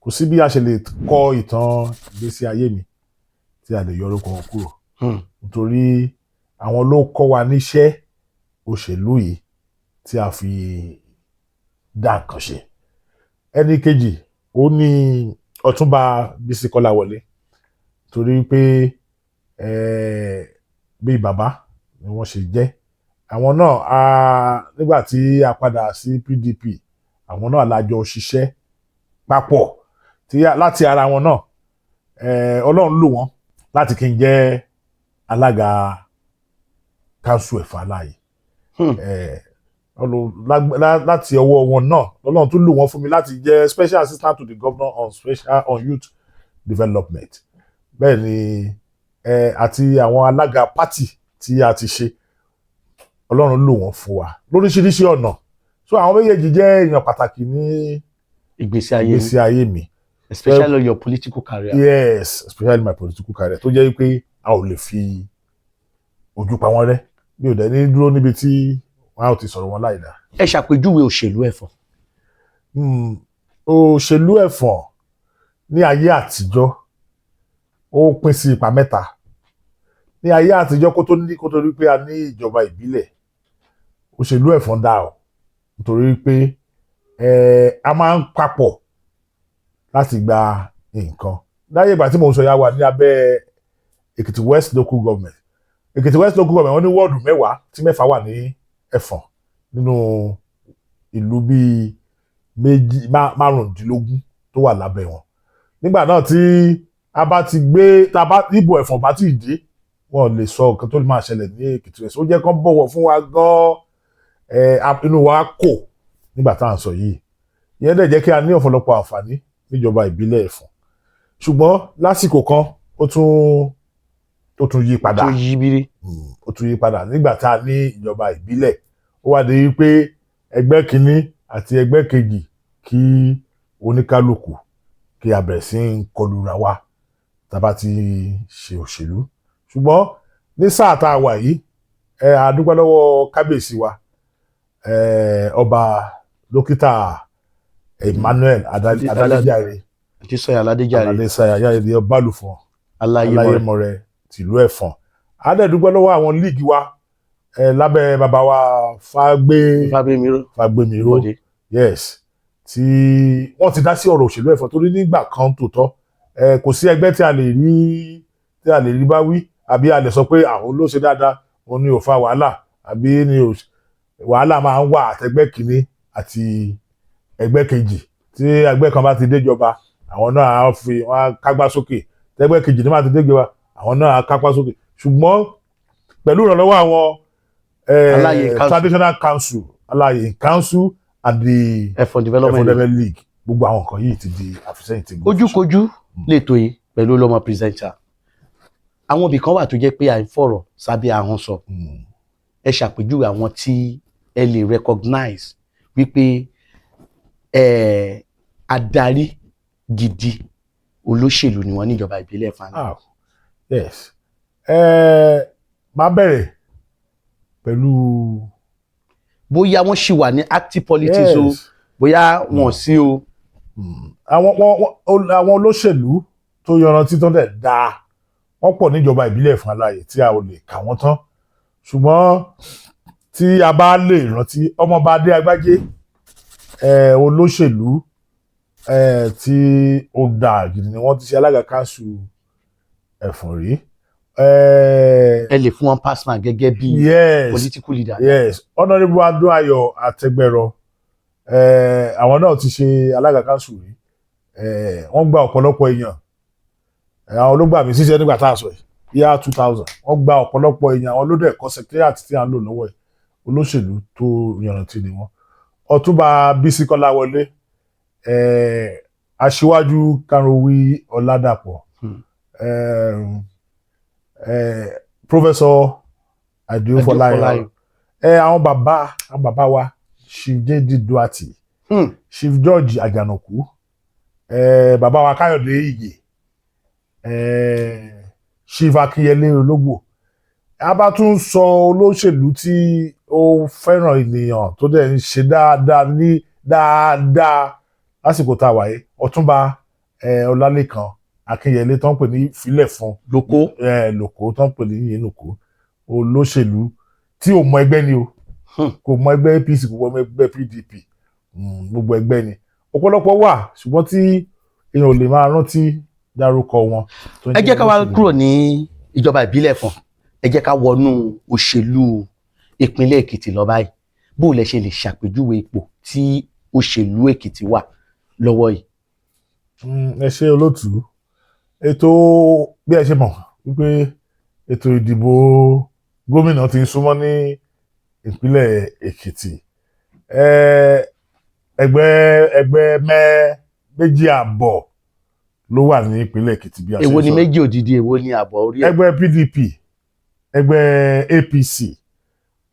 Kò sí bí a ṣe lè kọ ìtàn ìgbésí ayé mi tí a lè yọ orúkọ wọn kúrò, nítorí àwọn ló kọ́ wa níṣẹ́ òṣèlú yìí tí a fi dá nǹkan ṣe. Ẹni kejì, ó ní Ọ̀túnba Bísí Kọ́láwọlé, torí pé bí bàbá ni wọ́n ṣe jẹ́. Àwọn náà, nígbà tí a padà sí PDP, àwọn náà la jọ ṣiṣẹ́ papọ̀ tí láti ara wọn náà, Ọlọ́run lò wọ́n láti kí n jẹ́ alága council Ẹ̀fọ̀n Aláàyè. Láti ọwọ́ wọn náà lọ́lọ́run tún lò wọ́n fún mi láti jẹ́ special assistant to the governor on special on youth development. Bẹ́ẹ̀ ni àti àwọn alága party tí a ti ṣe, Ọlọ́run lò wọ́n fún wa lóríṣiríṣi ọ̀nà. So àwọn méjèèjì jẹ́ èèyàn pàtàkì ní ìgbésí ayé yín, ìgbésí ayé mi, especially your political career. Yes, especially my political career, tó jẹ́ pé a ò lè fi ojú pa wọ́n rẹ́. Mi ò dẹ̀ ní dúró níbi tí wọ́n á ti sọ̀rọ̀ wọn láì dáa. Ẹ ṣàpèjúwe òṣèlú Ẹ̀fọ̀n. Òṣèlú Ẹ̀fọ̀n ní ayé àtijọ́, ó pín sí ipa mẹ́ta. Ní ayé àtijọ́, kó tó rí pé a ní ìjọba ìbílẹ̀, òṣèlú Ẹ̀fọ̀n dá o, nítorí pé a máa ń papọ̀ láti gba nǹkan. Láyé ìgbà tí mò ń sọ, yà wà ní abẹ́ Èkìtì West Local Government. Èkìtì West Local Government, wọ́n ní wọ́ọ̀dù 10, tí 6 wà ní Ẹ̀fọ̀n nínú ìlú bíi méjì 15 tó wà lábẹ́ wọn nígbà náà. Tí a bá ti gbé, tá a bá ìbò Ẹ̀fọ̀n bá ti dé, wọn lè sọ nǹkan tó lè máa ṣẹlẹ̀ ní Èkìtì West. Ó jẹ́ kán bọ̀wọ̀ fún wa gan-an. Inú wa kò nígbà tá à ń sọ yìí. Ìyẹn dẹ̀ jẹ́ kí a ní ọ̀pọ̀lọpọ̀ àǹfààní níjọba ìbílẹ̀ Ẹ̀fọ̀n. Ṣùgbọ́n lásìkò kan, ó tún yí padà. Tó yí bírí. Ó tún yí padà nígbà tá a ní ìjọba ìbílẹ̀. Ó wá di wípé ẹgbẹ́ kínní àti ẹgbẹ́ kejì, kí oníkálukú kí a bẹ̀rẹ̀ sí ń kọlura wa tá a bá ti ṣe òṣèlú. Ṣùgbọ́n ní sáà tá a wà yìí, a dúpẹ́ lọ́wọ́ kábíyèsí wa, ọba dókítà Emmanuel Adáléjàre. Adésọyà Aládéjàre. Adésọyà Aládéjàre, Ọbalùfọ̀n Aláyémọrẹ. Aláyémọrẹ tìlú Ẹ̀fọ̀n. A dẹ̀ dúpẹ́ lọ́wọ́ àwọn league wa lábẹ́ bàbá wa Fágbé Fábímíró. Fágbémiró. Bọ̀dé. Yes, tí wọ́n ti dá sí ọ̀rọ̀ òṣèlú Ẹ̀fọ̀n, torí nígbà kan tòótọ́, kò sí ẹgbẹ́ tí a lè rí bá wí, àbí a lè sọ pé àwọn ló ṣe dáadáa, òun ni ò fa wàhálà, àbí ni ò wàhálà máa ń wà àtẹgbẹ́ kìíní àti ẹgbẹ́ kejì. Tí ẹgbẹ́ kan bá ti déjọba, àwọn náà á fi wọn á kágbá sókè. Tẹgbẹ́ kejì ní bá ti déjọba, àwọn náà á kápá sókè. Ṣùgbọ́n pẹ̀lú ìrànlọ́wọ́ àwọn Aláyè Council. Traditional council, Aláyè Council and the Ẹ̀fọ̀n Development. Ẹ̀fọ̀n Development League, gbogbo àwọn nǹkan yìí ti di àfisẹ́yìn tí gbogbo. Ojúkojú lètò yìí pẹ̀lú Olúọmọ presenter. Àwọn ibì kan wà tó jẹ́ pé à ń fọ̀rọ̀ sábẹ́ ahọ́n sọ. Ẹ ṣàpèjúwe àwọn tí ẹ lè recognize wípé adarí gidi olóṣèlú ni wọ́n níjọba ìbílẹ̀ Ẹ̀fọ̀n. Ah, yes, máa bẹ̀rẹ̀ pẹ̀lú Bóyá wọ́n ṣì wà ní active politics o, bóyá wọn ò sí o. Àwọn olóṣèlú tó yanrantí tó dẹ̀ dáa, wọ́n pọ̀ níjọba ìbílẹ̀ Ẹ̀fọ̀n Aláyè tí a ò lè kà wọ́n tán. Ṣùgbọ́n tí a bá lè rántí ọmọọba Adé Agbájé, olóṣèlú tí ó dáa gidi ni. Wọ́n ti ṣe alága káńsù Ẹ̀fọ̀n rí. Ẹ lè fún wọn pass mark gẹ́gẹ́ bí Yes. political leader. Yes, Honourable Adúnayọ̀ Àtẹgbẹrọ, àwọn náà ti ṣe alága káńsù rí. Wọ́n gba ọ̀pọ̀lọpọ̀ èèyàn. Àwọn ló gbà mí síṣẹ́ nígbà tá a sọ yìí, year 2000. Wọ́n gba ọ̀pọ̀lọpọ̀ èèyàn. Àwọn ló dẹ̀ kọ́ secretariat tí à ń lò lọ́wọ́ yìí. Olóṣèlú tó yanrantí ni wọ́n. Ọ̀túnba Bísí Kọ́láwọlé, Aṣíwájú Karunwi Ọládàpọ̀, Professor Adio Fọláyàn, Fọláyàn. àwọn bàbá wa, Chief J.D. Duarte, Chief George Àjànàkú, bàbá wa Káyọ̀dé Ìgè, Chief Akínyẹlé Ológbò. A bá tún sọ olóṣèlú tí ó fẹ́ràn ènìyàn, tó dẹ̀ ń ṣe dáadáa ní dáadáa lásìkò tá a wà yìí, Ọ̀túnba Ọlálékan Akínyẹlé tó ń pè ní filẹ̀ fún Lóko. Lóko tó ń pè ní Yínúkó. Olóṣèlú tí ò mọ ẹgbẹ́ ni o. Kò mọ ẹgbẹ́ APC, kò mọ ẹgbẹ́ PDP, gbogbo ẹgbẹ́ ni. Ọ̀pọ̀lọpọ̀ wà, ṣùgbọ́n tí èèyàn ò lè máa rántí dárúkọ wọn tó ń Ẹ jẹ́ ká wá olóṣèlú. kúrò ní ìjọba ìbílẹ̀ Ẹ̀fọ̀n, ẹ jẹ́ ká wọnú òṣèlú ìpínlẹ̀ Èkìtì lọ báyìí. Bó lẹ ṣe lè ṣàpèjúwe ipò tí òṣèlú Èkìtì wà lọ́wọ́ yìí? Ẹ ṣe, olótùú. Ètò, bí ẹ ṣe mọ̀ wípé ètò ìdìbò gómìnà ti ń súnmọ́ ní ìpínlẹ̀ Èkìtì. Ẹgbẹ́ 2.5 ló wà ní ìpínlẹ̀ Èkìtì bí a ṣe Èwo ń ni sọ̀rọ̀. méjì òdìdí, èwo ni àbọ̀ orí ẹ̀? Ẹgbẹ́ PDP, ẹgbẹ́ APC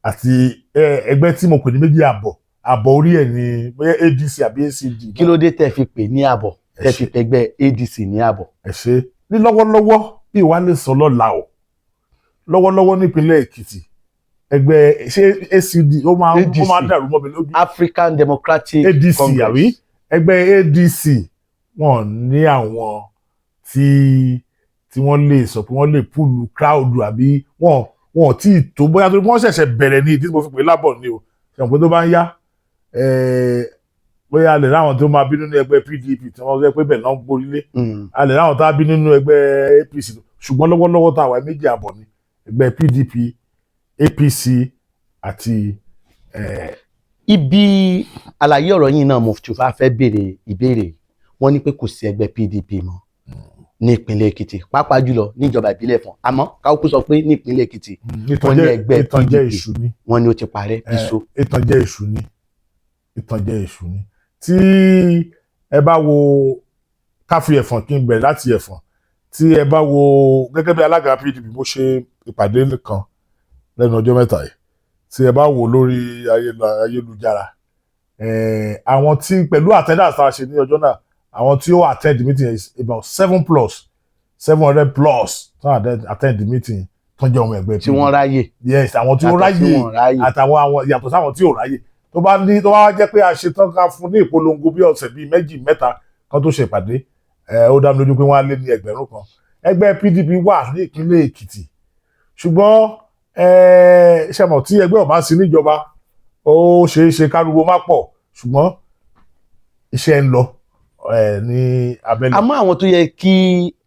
àti ẹgbẹ́ tí mo pè ní 2.5, àbọ̀ orí ẹ̀ ní bóyá ADC àbí ACD. Kí ló dé tẹ́ fi pè ní àbọ̀, tẹ́ fi Ṣé. pẹgbẹ́ ADC ní àbọ̀? Ẹ ṣe. Ní lọ́wọ́lọ́wọ́, bí ìwà lè sọ lọ́la o, lọ́wọ́lọ́wọ́ nípínlẹ̀ Èkìtì, ẹgbẹ́ ṣé ACD ó máa ń ADC. dàrú mọ́ mi lójú. African Democratic ADC. Congress. Àbí ẹgbẹ́ ADC, wọn ní àwọn tí wọ́n lè sọ pé wọ́n lè pull crowd, àbí wọn ò tí ì tó, bóyá tó wọ́n ṣẹ̀ṣẹ̀ bẹ̀rẹ̀ ní ìdí tí mo fi pè é lábọ̀ ni o. Ṣe pé tó bá ń yá, bóyá a lè ráwọn tó máa bínú ní ẹgbẹ́ PDP tí wọ́n sọ pé bẹ́ẹ̀ náà ń gborílé, a lè ráwọn tó á bínú nínú ẹgbẹ́ APC, ṣùgbọ́n lọ́wọ́lọ́wọ́ tá a wà, 2.5 ní ẹgbẹ́ PDP, APC àti Ibi àlàyé ọ̀rọ̀ yìí náà mo tún fà fẹ́ béèrè ìbéèrè. Wọ́n ní pé kò sí ẹgbẹ́ PDP mọ́ ní ìpínlẹ̀ Èkìtì, pàápàá jùlọ níjọba ìbílẹ̀ Ẹ̀fọ̀n, àmọ́ káwọ́kú sọ pé ní ìpínlẹ̀ Èkìtì, wọ́n ní ẹgbẹ́ ìtànjẹ PDP. Èṣù ni. Wọ́n ní ó ti parẹ́ bíso. Ìtànjẹ èṣù ni, ìtànjẹ èṣù ni. Tí ẹ bá wo, káfí Ẹ̀fọ̀n, kí n bẹ̀rẹ̀ láti Ẹ̀fọ̀n, tí ẹ bá wo gẹ́gẹ́ bí alága PDP, mo ṣe ìpàdé kan lẹ́nu ọjọ́ mẹ́ta yìí. Tí ẹ bá wò lórí ayélujára, àwọn tí pẹ̀lú attendance tá a ṣe ní ọjọ́ náà, àwọn tí ó attend the meeting is about seven plus, 700 plus tó attend the meeting, tó ń jẹ́ ọmọ ẹgbẹ́ Tí wọ́n ráyè. Yes, àwọn tí ó Yàtọ̀ sí ráyè. wọn ráyè. Àtàwọn àwọn yàtọ̀ sáwọn tí ò ráyè, tó bá ní tó bá wá jẹ́ pé a ṣe tán ká fún ní ìpolongo bí ọ̀sẹ̀ bíi méjì mẹ́ta kan tó ṣe ìpàdé ẹ, ó dá mi lójú pé wọ́n á lé ní 1,000. Ẹgbẹ́ PDP wà ní ìpínlẹ̀ Èkìtì, ṣùgbọ́n ṣe mọ̀ tí ẹgbẹ́ ò bá sí níjọba, ó ṣeé ṣe káriwo má pọ̀, ṣùgbọ́n iṣẹ́ ń lọ ní abẹ́lé. Àmọ́ àwọn tó yẹ kí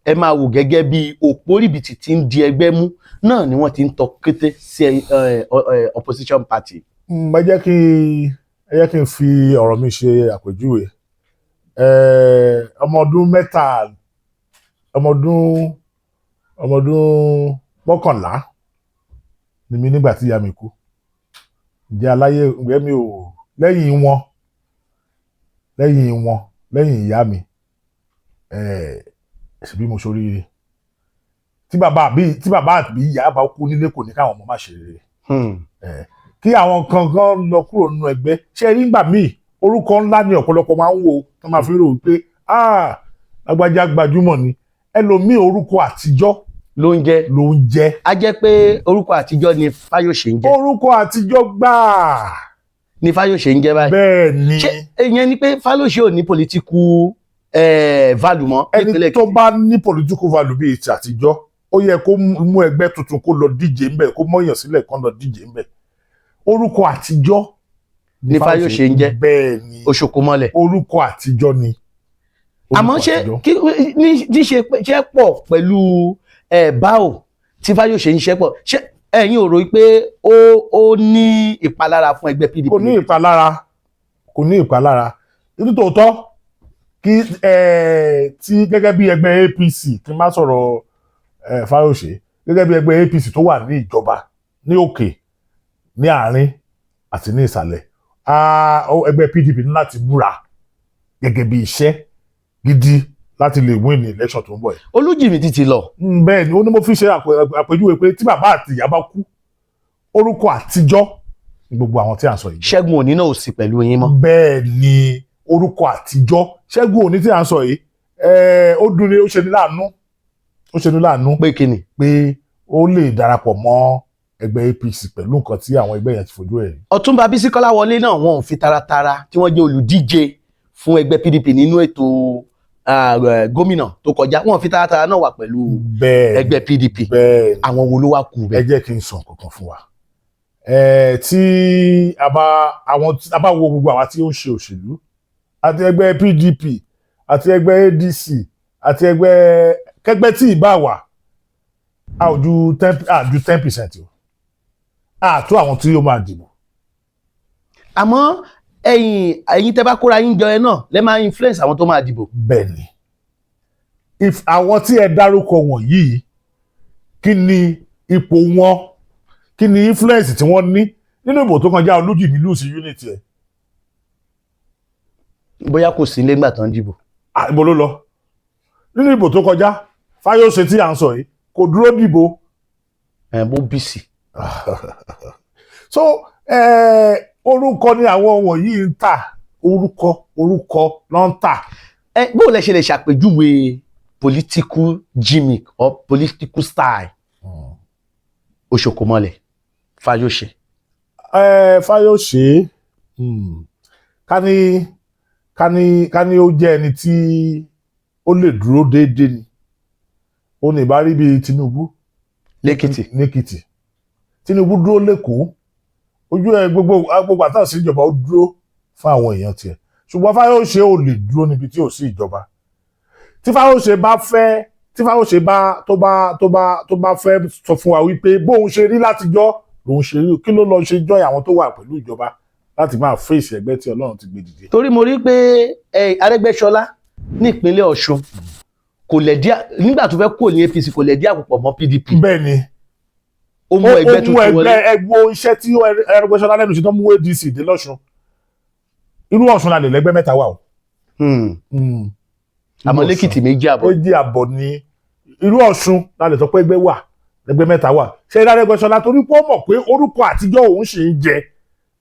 ẹ máa wò gẹ́gẹ́ bí òpó rìbìtì tí ń di ẹgbẹ́ mú náà ni wọ́n ti ń tọ kété sí opposition party. Ẹ jẹ́ kí n fi ọ̀rọ̀ mi ṣe àpèjúwe. Ọmọ ọdún mẹ́ta, ọmọ ọdún 11 ni mí nígbà tí ìyá mi kú. Ǹjẹ́ aláyé ǹjẹ́ mi ò lẹ́yìn wọn, lẹ́yìn wọn, lẹ́yìn ìyá mi, ṣebí mo ṣoríire. Tí bàbá àbí ìyá bá kú nílé, kò ní káwọn ọmọ má ṣe rere. Kí àwọn kankan lọ kúrò nínú ẹgbẹ́, ṣé rí nígbà míì, orúkọ ńlá ni ọ̀pọ̀lọpọ̀ máa ń wò tó máa fi rò wípé, ah, lágbájá gbajúmọ̀ ni. Ẹlòmíì, orúkọ àtijọ́ ló ń jẹ́. Ló ń jẹ́. A jẹ́ pé orúkọ àtijọ́ ni Fáyọ̀ṣe ń jẹ́. Orúkọ àtijọ́ gbáà. Ni Fáyọ̀ṣe ń jẹ́ báyìí. Bẹ́ẹ̀ ni. Ṣé ìyẹn ni pé Fáyọ̀ṣe ò ní political value mọ́ Ẹni nípínlẹ̀ tó Èkìtì? bá ní political value bíi ti àtijọ́, ó yẹ kó mú ẹgbẹ́ tuntun kó lọ díje ńbẹ̀, kó mọ̀yàn sílẹ̀ kó lọ díje ńbẹ̀. Orúkọ àtijọ́ Ni Fáyọ̀ṣe ń jẹ́. Bẹ́ẹ̀ ni. Oṣoko mọ́lẹ̀. Orúkọ àtijọ́ ni. Àmọ́ Orúkọ ṣé àtijọ́. kí ní ní ṣe ṣe pọ̀ pẹ̀lú báò tí Fáyọ̀ṣe ń ṣe pọ̀, ṣé ẹ̀yin ò rò pé ó ní ìpalára fún ẹgbẹ́ PDP? Kò ní ìpalára, kò ní ìpalára. Nítòótọ́, kí tí gẹ́gẹ́ bí ẹgbẹ́ APC, kí n má sọ̀rọ̀ Fáyọ̀ṣe, gẹ́gẹ́ bí ẹgbẹ́ APC tó wà ní ìjọba ní òkè, ní àárín àti ní ìsàlẹ̀, ẹgbẹ́ PDP ní láti múra gẹ́gẹ́ bí iṣẹ́ gidi láti lè win ní election tó ń bọ̀ yìí. Olújìmí ti lọ. Bẹ́ẹ̀ ni, ó ní mo fi ṣe àpèjúwe pé tí bàbá àti ìyá bá kú, orúkọ àtijọ́ ní gbogbo àwọn tí à ń sọ yìí. Ṣẹ́gun Òní náà ò sí pẹ̀lú yín mọ́. Bẹ́ẹ̀ ni, orúkọ àtijọ́. Ṣẹ́gun Òní tí à ń sọ yìí, ó dùn ní, ó ṣe ní láàánú, ó ṣe ní láàánú. Pé kí ni? Pé ó lè darapọ̀ mọ́ ẹgbẹ́ APC pẹ̀lú nǹkan tí àwọn ẹgbẹ́ yẹn ti fojú ẹ̀ rí. Ọ̀túnba Bísí Kọ́láwọlé náà, wọn ò fi taratara, tí wọ́n jẹ́ olùdíje fún ẹgbẹ́ PDP nínú ètò gómìnà tó kọjá, wọn ò fi taratara náà wà pẹ̀lú ẹgbẹ́ PDP. Bẹ́ẹ̀ ni. Àwọn wo ló wá kù Ẹ bẹ́ẹ̀? jẹ́ kí n sọ nǹkan kan fún wa. Tí a bá àwọn tí a bá wo gbogbo àwa tí ó ń ṣe òṣèlú, àti ẹgbẹ́ PDP, àti ẹgbẹ́ ADC, àti ẹgbẹ́ kẹgbẹ́ tí ì bá wà, a ò ju ten, a ju 10% o, a tó àwọn tí ó máa dìbò. Àmọ́ ẹ̀yin tẹ́ bá kóra yín jọ ẹ náà lẹ́ máa influence àwọn tó máa dìbò. Bẹ́ẹ̀ ni. If àwọn tí ẹ dárúkọ wọ̀nyí, kí ni ipò wọn? Kí ni influence tí wọ́n ní nínú ìbò tó kọjá? Olújìmí lose unit ẹ̀. Bóyá kò sí nígbà tó ń dìbò. Ah, ibo ló lọ nínú ìbò tó kọjá? Fáyọ̀ṣe tí à ń sọ yìí kò dúró dìbò. Ẹ̀ bó bísí. So orúkọ ni àwọn wọ̀nyí ń tà, orúkọ, orúkọ ló ń tà. Ẹ bó lẹ ṣe lè ṣàpèjúwe political gimmick or political style Oṣòkòmọlẹ̀ Fáyọ̀ṣe? Fáyọ̀ṣe, ká ní ó jẹ́ ẹni tí ó lè dúró déédéé ni, ó ní ìbá rí bíi Tinubu Lẹ́kìtì. Lẹ́kìtì. Tinubu dúró lẹ́kọ̀ọ́, ojú ẹ gbogbo gbogbo àtàwọn sí ìjọba, ó dúró fún àwọn èèyàn tiẹ̀. Ṣùgbọ́n Fáyọ̀ṣe ò lè dúró níbi tí ò sí ìjọba. Tí Fáyọ̀ṣe bá fẹ́, tí Fáyọ̀ṣe bá tó bá fẹ́ sọ fún wa wípé bóun ṣe rí látijọ́ lòun ṣe rí, kí ló lọ ṣe jọ́ àwọn tó wà pẹ̀lú ìjọba láti máa fèsì ẹgbẹ́ tí Ọlọ́run ti gbé dìde? Torí mo rí pé ẹ Arẹ́gbẹ́ṣọlá ní ìpínlẹ̀ Ọ̀ṣun kò lẹ̀dí nígbà tó fẹ́ kúrò ní APC, kò lẹ̀dí àpòpọ̀ mọ́ PDP. Bẹ́ẹ̀ ni. Ó mú ẹgbẹ́ ó mú tuntun wọlé. Ẹgbẹ́ ẹgbẹ́ iṣẹ́ tí Arẹ́gbẹ́ṣọlá lẹ́nu ṣe tó mú ADC dé lọ́ṣun. Irú Ọ̀ṣun la lè lẹ́gbẹ́ mẹ́ta wà o. Àmọ́ lẹ́kìtì, 2.5. 2.5 ní irú Ọ̀ṣun la lè sọ pé ẹgbẹ́ wà, ẹgbẹ́ mẹ́ta wà. Ṣé Arẹ́gbẹ́ṣọlá, torí pé ó mọ̀ pé orúkọ àtijọ́ òun ṣì ń jẹ,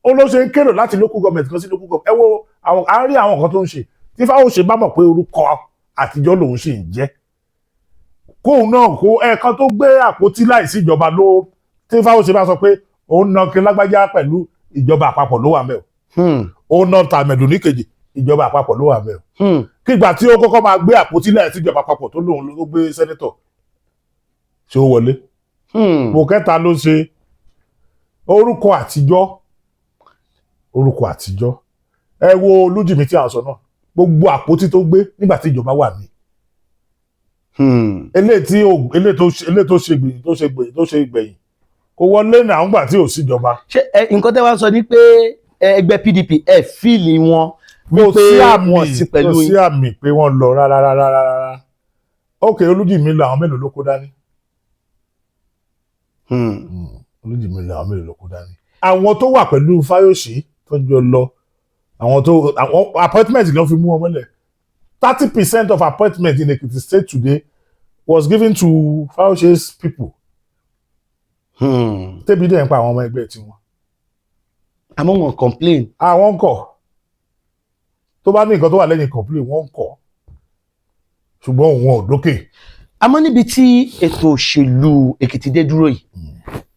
ó ló ṣe ń kérò láti local government kan sí local government. Ẹ wo àwọn, à ń rí àwọn nǹkan tó ń ṣe. Tí Fáyọ̀ṣe bá mọ̀ pé orúkọ àtijọ́ lòun ṣì ń jẹ́, kóun náà kó ẹ̀ẹ̀kan tó gbé àpótí láìsí ìjọba ló, tí Fáyọ̀ṣe bá sọ pé òun na kí lágbájá pẹ̀lú ìjọba àpapọ̀ ló wà mẹ́ o, òun na tàmẹ̀dù níkejì, ìjọba àpapọ̀ ló wà mẹ́ o. Kígbà tí ó kọ́kọ́ máa gbé àpótí láìsí ìjọba àpapọ̀ tó lóun ló gbé senator, ṣé ó wọlé? Mo kẹta ló ṣe orúkọ àtijọ́, orúkọ àtijọ́. Ẹ wo Olújìmí tí a sọ náà, gbogbo àpótí tó gbé nígbà tí ìjọba wà ní eléyìí tí eléyìí tó ṣe gbẹ̀yìn kò wọlé náà ńgbà tí ò síjọba. Ṣé nǹkan tẹ́ wá sọ ni pé ẹgbẹ́ PDP ẹ feel wọn Kò wípé sí àmì wọn sí pẹ̀lú kò sí yín? àmì pé wọ́n lọ rárá rárá rárá. Ok, Olújìmí lọ, àwọn mélòó ló kó dání? Olújìmí lọ, àwọn mélòó ló kó dání? Àwọn tó wà pẹ̀lú Fáyọ̀ṣe tó jọ lọ, àwọn tó àwọn appointment ló fi mú wọn mọ́lẹ̀. 30% of appointment in Ekiti State today was given to Fayose's people. Tẹ́bi dẹ̀ ń pa àwọn ọmọ ẹgbẹ́ tiwọn. Àmọ́ wọn complain. Àwọn ń kọ̀. Tó bá ní nǹkan tó wà lẹ́yìn complain, wọ́n ń kọ̀, ṣùgbọ́n òun ò dókè. Àmọ́ níbi tí ètò òṣèlú Èkìtì dé dúró yìí,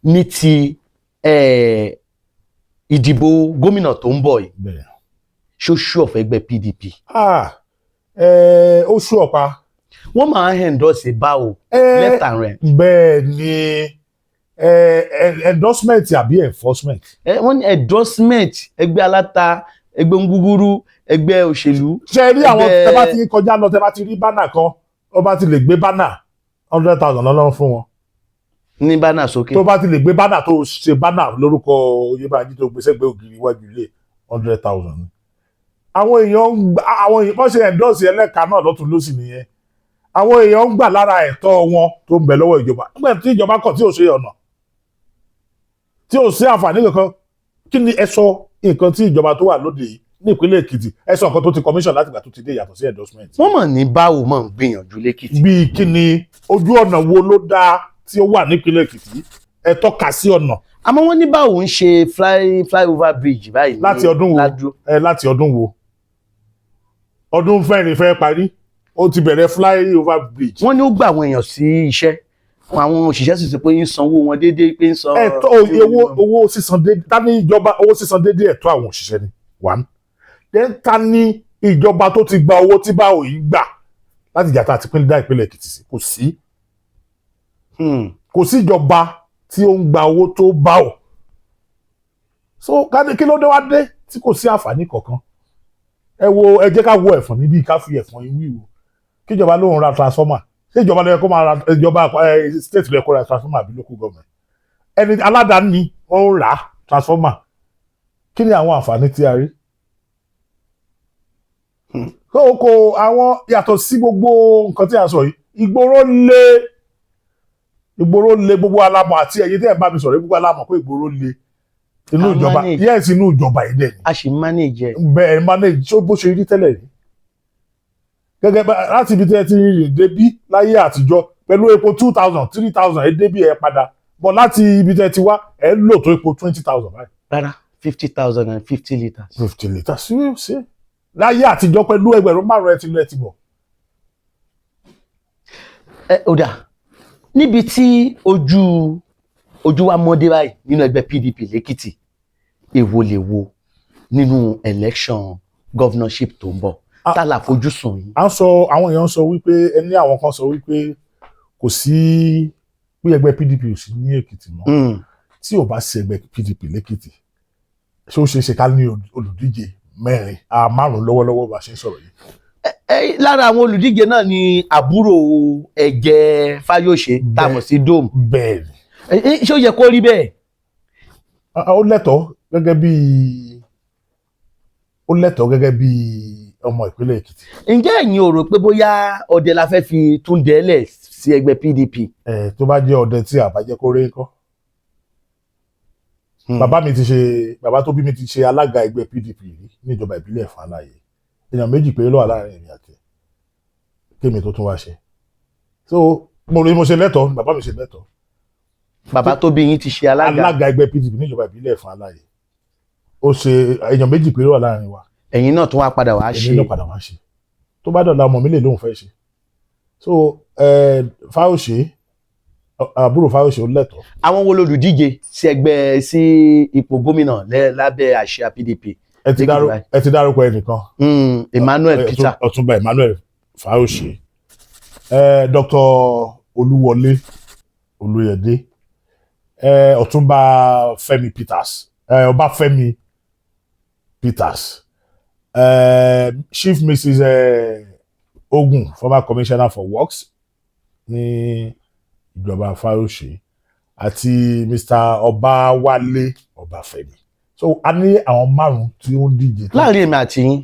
ní ti ìdìbò gómìnà tó ń bọ̀ yìí, ṣó ṣú ọ̀fẹ́ ẹgbẹ́ PDP? Ah, ó sú ọ̀pá. Wọ́n máa ń endorse báwo left and right. Bẹ́ẹ̀ ni, endorsement àbí enforcement? Wọ́n ní endorsement, ẹgbẹ́ aláta, ẹgbẹ́ ngúgúrú, ẹgbẹ́ òṣèlú. Ṣe rí àwọn tẹ bá ti kọjá lọ, tẹ bá ti rí banner kan, ó bá ti lè gbé banner, 100,000 lọ́lọ́run fún wọn. Ní banner sókè. Tó bá ti lè gbé banner, tó ṣe banner lórúkọ Oyèbánjí, tó gbé sẹ́gbẹ́ ògiri iwájú ilé, 100,000 ni. Àwọn èèyàn wọ́n ṣe endorse ẹlẹ́ka náà lọ́tún lọ́sì nìyẹn. Àwọn èèyàn ń gbà lára ẹ̀tọ́ wọn tó ń bẹ lọ́wọ́ ìjọba. Nígbà tí ìjọba kọ̀, tí ò ṣe ọ̀nà, tí ò sí àǹfààní kankan, kí ni ẹ sọ nǹkan tí ìjọba tó wà lóde yìí ní ìpínlẹ̀ Èkìtì, ẹ sọ nǹkan tó ti commission láti ìgbà tó ti dé yàtọ̀ sí endorsement? Wọ́n mọ̀ ní báwo mọ̀ ń gbìyànjú lẹ́kìtì. Bíi kí ni? Ojú ọ̀nà wo ló dáa tí ó wà nípínlẹ̀ Èkìtì? Ẹ tọ́ka sí ọ̀nà. Àmọ́ wọ́n ní báwo ń ṣe flyover bridge báyìí ní Láti ọdún wo? Ládùú. Ẹ láti ọdún wo? Ọdún fẹ́rin fẹ́ parí, ó ti bẹ̀rẹ̀ flyover bridge. Wọ́n ní ó gba àwọn èèyàn sí iṣẹ́, àwọn òṣìṣẹ́ sì sọ pé ń sanwó wọn déédéé, pé ń san. Ẹ̀tọ́ owó sísan déédéé, ta ní ìjọba owó sísan déédéé ẹ̀tọ́ àwọn òṣìṣẹ́ ni one. Then ta ní ìjọba tó ti gba owó tí báwo yìí gbà láti ìjà tá a ti pín dá ìpínlẹ̀ Èkìtì sí? Kò sí. Kò sí ìjọba tí ó ń gba owó tó bá ò. So kí ló dé wá dé tí kò sí àǹfààní kankan? Ẹ wo, ẹ jẹ́ ká wo ẹ̀fọ̀n níbí, ká fi ẹ̀fọ̀n yín wíwo. Kíjọba lóun ra transformer, ṣé ìjọba ló yẹ kó máa ra? Ìjọba state ló yẹ kó ra transformer àbí local government? Ẹni aládàáni ó ń rà transformer, kí ni àwọn àǹfààní tí a rí? Kó kó àwọn yàtọ̀ sí gbogbo nǹkan tí a sọ yìí, ìgboro le, ìgboro le. Gbogbo alamọ̀ àti ẹ̀yin tí ẹ̀ ń bá mi sọ̀rọ̀, gbogbo alamọ̀ pé ìgboro le. Inú A ìjọba, manage. yes, inú ìjọba yìí dẹ̀ ni. A sì manage ẹ̀. Bẹ́ẹ̀, manage ṣó bó ṣe rí tẹ́lẹ̀ rí, gẹ́gẹ́ bá láti ibi tí ẹ ti rìn débí láyé àtijọ́ pẹ̀lú epo 2,000, 3,000, ẹ débí, ẹ padà bọ̀ láti ibi tí ẹ ti wá, ẹ lò tó epo 20,000 báyìí. Rárá, 50,050 litres. 50 litres sí sí láyé àtijọ́, pẹ̀lú 5,000 ẹ ti lọ, ẹ ti bọ̀. Ẹ ó dà, níbi tí ojú wa mọ́dé báyìí nínú ẹgbẹ́ PDP lẹ́kìtì, èwo lè wo nínú election governorship tó ń bọ̀? Ah. Tá la fojúsùn yín? À ń sọ, àwọn èèyàn sọ wípé ẹni, àwọn kan sọ wípé kò sí, pé ẹgbẹ́ PDP ò sí ní Èkìtì mọ́. Tí ò bá sí ẹgbẹ́ PDP lẹ́kìtì, ṣé ó ṣeé ṣe ká ní olùdíje mẹ́rin, a márùn lọ́wọ́lọ́wọ́ bá ṣe ń sọ̀rọ̀ yìí? Ẹ lára àwọn olùdíje náà ni àbúrò Ẹ̀jẹ̀ Fáyọ̀ṣe tá a mọ̀ sí Dome. Bẹ́ẹ̀ ni. Ẹ, ṣé ó yẹ kó rí bẹ́ẹ̀? Ah, ó lẹ́tọ̀ọ́ gẹ́gẹ́ bí ọmọ ìpínlẹ̀ Èkìtì. Ǹjẹ́ ẹ̀yin ò rò pé bóyá ọdẹ la fẹ́ fi tún dẹ́lẹ̀ sí ẹgbẹ́ PDP? Ẹ tó bá jẹ́ ọdẹ tí a bá jẹ́ kó rí ńkọ́? Bàbá mi ti ṣe, bàbá tó bí mi ti ṣe alága ẹgbẹ́ PDP rí níjọba ìbílẹ̀ Ẹ̀fọ̀n-Aláyé. Èèyàn méjì péré ló wà láàrin èmi àti ẹ̀ kémi tó tún wá ṣe. So mo rí mo ṣe lẹ́tọ̀ọ́, bàbá mi ṣe lẹ́tọ̀ọ́. Bàbá tó bí yín ti ṣe alága? Alága ẹgbẹ́ PDP níjọba ìbílẹ̀ Ẹ̀fọ̀n-Aláyé. Ó ṣe, èèyàn méjì péré wà láàrin wa. Ẹ̀yin náà tún wá padà wá ṣe. Èmi náà padà wá ṣe. Tó bá dọ̀la, ọmọ mi lè lóun fẹ́ ṣe. So Fáyọ̀ṣe, àbúrò Fáyọ̀ṣe, ó lẹ́tọ̀ọ́. Àwọn wo lolùdíje sí ẹgbẹ́ sí ipò gómìnà lábẹ́ àsíá PDP? Ẹ ti Lẹ́kìtì báyìí. Ẹ ti dárúkọ ẹnìkan. Emmanuel Peter. Ọ̀túnba Emmanuel Fáyọ̀ṣe, Dr. Olúwọlé Olóyèdé, Ọ̀túnba Fẹ́mi Peters, Ọbáfẹ́mi Peters, Chief Mrs Ogun, former commissioner for works ní ìjọba Fáyọ̀ṣe, àti Mr. Ọbáwálé Ọbáfẹ́mi. So a ní àwọn márùn tí ó ń díje. Láàrin èmi àti yín,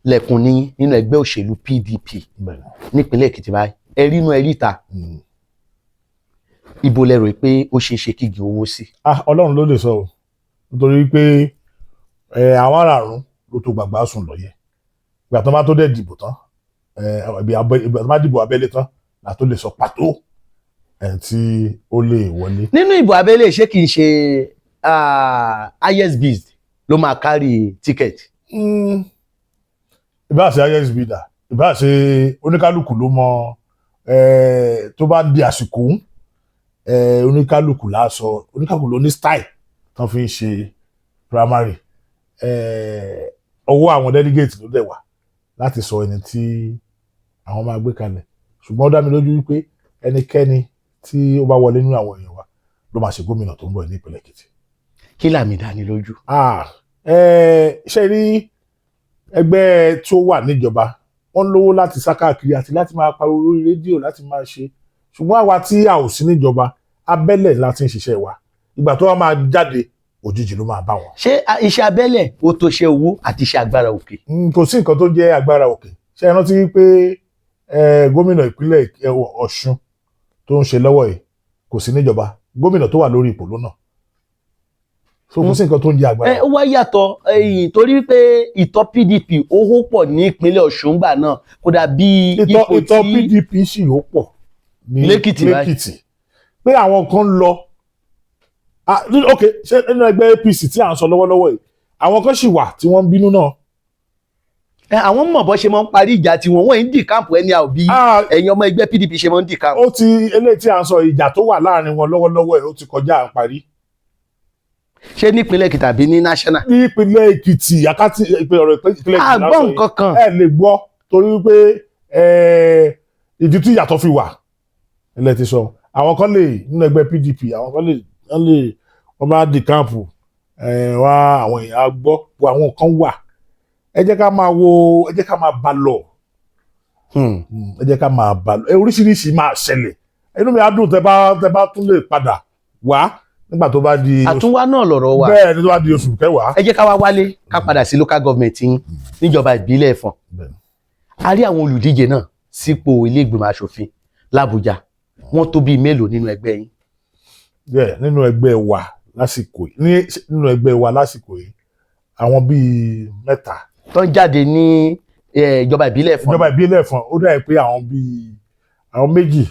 lẹ̀kùn ní nínú ẹgbẹ́ òṣèlú PDP Bẹ́ẹ̀ni. nípínlẹ̀ Èkìtì báyìí, ẹ rí inú ẹ ríta, ibo lẹ rò pé ó ṣeé ṣe kígi owó sí? Ah, Ọlọ́run ló lè sọ o, nítorí pé àwọn aráàrún ló tó gbàgbá sùn lọ́yẹ̀. Ìgbà tó bá tó dẹ̀ dìbò tán, ìgbà tó bá dìbò abẹ́lé tán là tó lè sọ pàtó ẹ̀ tí ó lè wọlé. Nínú ìbò abẹ́lé, ṣé kìí ṣe highest bid ló máa carry ticket? Ìbá ṣe highest bidder, ìbá ṣe oníkálukú ló mọ tó bá di àsìkò, oníkálukú láṣọ, oníkálukú ló ní style tán fi ń ṣe primary. Ọwọ́ àwọn delegate ló dẹ̀ wà láti sọ ẹni tí àwọn máa gbé kalẹ̀, ṣùgbọ́n ó dá mi lójú wípé ẹnikẹ́ni tí ó bá wọlé nínú àwọn èèyàn wa ló máa ṣe gómìnà tó ń bọ̀ ní ìpínlẹ̀ Èkìtì. Kí làmì ìdánilójú? Ah, ṣe rí ẹgbẹ́ tí ó wà níjọba, wọ́n lówó láti sá káàkiri àti láti máa pariwo lórí rédíò láti máa ṣe, ṣùgbọ́n àwa tí a ò sí níjọba, abẹ́lẹ̀ láti ń ṣiṣẹ́ wa. Ìgbà tó wá máa jáde, òjijì ló máa bá wọn. Ṣé iṣẹ́ abẹ́lẹ̀ ó tó ṣe owó àti iṣẹ́ agbára òkè? Kò sí nǹkan tó jẹ́ agbára òkè. Ṣé ẹ rántí pé gómìnà ìpínlẹ̀ Ọ̀ṣun tó ń ṣe lọ́wọ́ yìí kò sí níjọba? Gómìnà tó wà lórí ipò lónà, so kò sí nǹkan tó ń jẹ́ agbára. Ẹ ó wá yàtọ̀ ẹ̀yìn torí pé ìtọ́ PDP ó hó pọ̀ ní ìpínlẹ̀ Ọ̀ṣun gbà náà, kódà bí ìtọ́ ipò ìtọ́ tí PDP sì ó pọ̀ ní Lẹ́kìtì báyìí. Lẹ́kìtì, pé àwọn kan lọ. Ah, ok, ṣé nínú ẹgbẹ́ APC tí à ń sọ lọ́wọ́lọ́wọ́ yìí, àwọn kan sì wà tí wọ́n ń bínú náà. Ẹ, àwọn mọ̀ bọ́ ṣe máa ń parí ìjà tiwọn, wọ́n ń dì camp ẹni àbí Ah, ẹ̀yin ọmọ ẹgbẹ́ PDP ṣe máa ń dì camp. Ó ti, eléyìí tí à ń sọ, ìjà tó wà láàrin wọn lọ́wọ́lọ́wọ́ yìí, ó ti kọjá à ń parí. Ṣé nípínlẹ̀ Èkìtì àbí ní national? Ní ìpínlẹ̀ Èkìtì, àkátì ìpínlẹ̀, ọ̀rọ̀ ìpínlẹ̀ Èkìtì Àgbọ̀n lásán yìí. nǹkan kan. Ẹ lè gbọ́ torí wípé ìdí tí ìyàtọ̀ fi wà ilẹ̀ ti sọ, àwọn kan lè nínú ẹgbẹ́ PDP, àwọn kan lè, wọ́n lè, wọ́n bá di camp wá, àwọn èèyàn á gbọ́ bó àwọn kan wà. Ẹ jẹ́ ká máa wo, ẹ jẹ́ ká máa bá lọ. Ẹ jẹ́ ká máa bá lọ. Oríṣiríṣi máa ṣẹlẹ̀. Inú mi á dùn tẹ́ bá tún lè padà wá nígbà tó bá di Àtúnwá náà lọ̀rọ̀ wa. Bẹ́ẹ̀ ni, tó bá di oṣù kẹwàá. Ẹ jẹ́ ká wá wálé, ká padà sí local government yín níjọba ìbílẹ̀ Ẹ̀fọ̀n. Bẹ́ẹ̀. A rí àwọn olùdíje náà sípò ilé ìgbìmọ̀ asòfin l'Àbújá, wọ́n tó bíi mélòó nínú ẹgbẹ́ yín? Yeah, nínú ẹgbẹ́ wa lásìkò yìí nínú ẹgbẹ́ wa lásìkò yìí, àwọn bíi mẹ́ta. Tó ń jáde ní ìjọba ìbílẹ̀ Ẹ̀fọ̀n? Ìjọba ìbílẹ̀ Ẹ̀fọ̀n, ó dàbí pé àwọn bíi àwọn méjì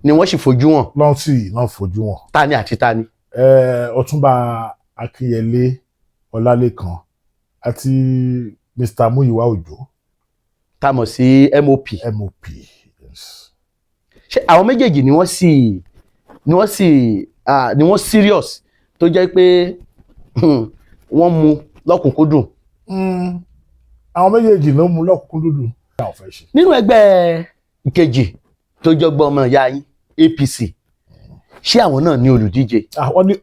ni wọ́n sì fojú hàn. Lọ́n sì náà fojú wọn. Tani àti tani? Ọ̀túnba Akínyẹlé Ọlálékan àti Mr. Muyiwa Òjó. Tá a mọ̀ sí MOP? MOP, yes. Ṣé àwọn méjèèjì ni wọ́n sì ni wọ́n serious tó jẹ́ pé wọ́n mú lọ́kùnkúndùn? Àwọn méjèèjì ló mú lọ́kùnkúndùn àwọn fẹ́ ṣe. Nínú ẹgbẹ́ ìkejì tó jọgbọ́n ọmọ ìyá yín, APC, ṣé àwọn náà ní olùdíje? Wọ́n ní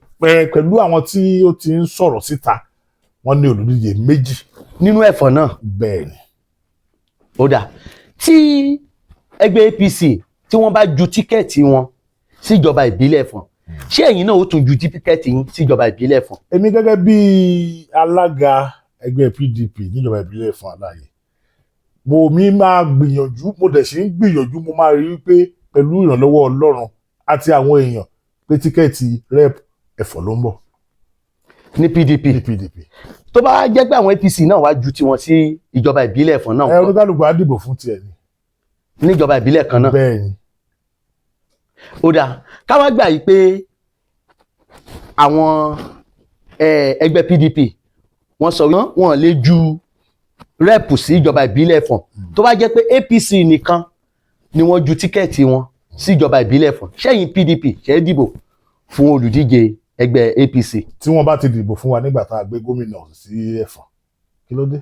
pẹ̀lú àwọn tí ó ti ń sọ̀rọ̀ síta, wọ́n ní olùdíje méjì. Nínú Ẹ̀fọ̀n náà? Bẹ́ẹ̀ ni. Ó dà, tí ẹgbẹ́ APC tí wọ́n bá ju ticket wọn síjọba ìbílẹ̀ Ẹ̀fọ̀n, ṣé ẹ̀yin náà ó tún ju ticket yín síjọba ìbílẹ̀ Ẹ̀fọ̀n? Èmi gẹ́gẹ́ bí alága ẹgbẹ́ PDP níjọba ìbílẹ̀ Ẹ̀fọ̀n Aláàyè, mo mi máa gbìyànjú, mo dẹ̀ sì ń gbìyànjú, mo máa rí i pé pẹ̀lú ìrànlọ́wọ́ Ọlọ́run àti àwọn èèyàn pé ticket rep Ẹ̀fọ̀n ló ń bọ̀. Ní PDP? Ní PDP. Tó bá jẹ́ pé àwọn APC náà wá ju tiwọn sí ìjọba ìbílẹ̀ Ẹ̀fọ̀n náà Ẹ ńkọ́? Oníkálukú á dìbò fún tiẹ̀ ni. Níjọba ìbílẹ̀ kan náà? Bẹ́ẹ̀ ni. Ó dáa, káwá gbà yìí pé àwọn ẹgbẹ́ PDP wọ́n sọ wọ́n lè ju rep sí ìjọba ìbílẹ̀ Ẹ̀fọ̀n, tó bá jẹ́ pé APC nìkan ni wọ́n ju ticket wọn sí ìjọba ìbílẹ̀ Ẹ̀fọ̀n, ṣẹ́yìn PDP ṣẹ́ dìbò fún olùdíje ẹgbẹ́ APC? Tí wọ́n bá ti dìbò fún wa nígbà tá a gbé gómìnà sí Ẹ̀fọ̀n, kí ló dé?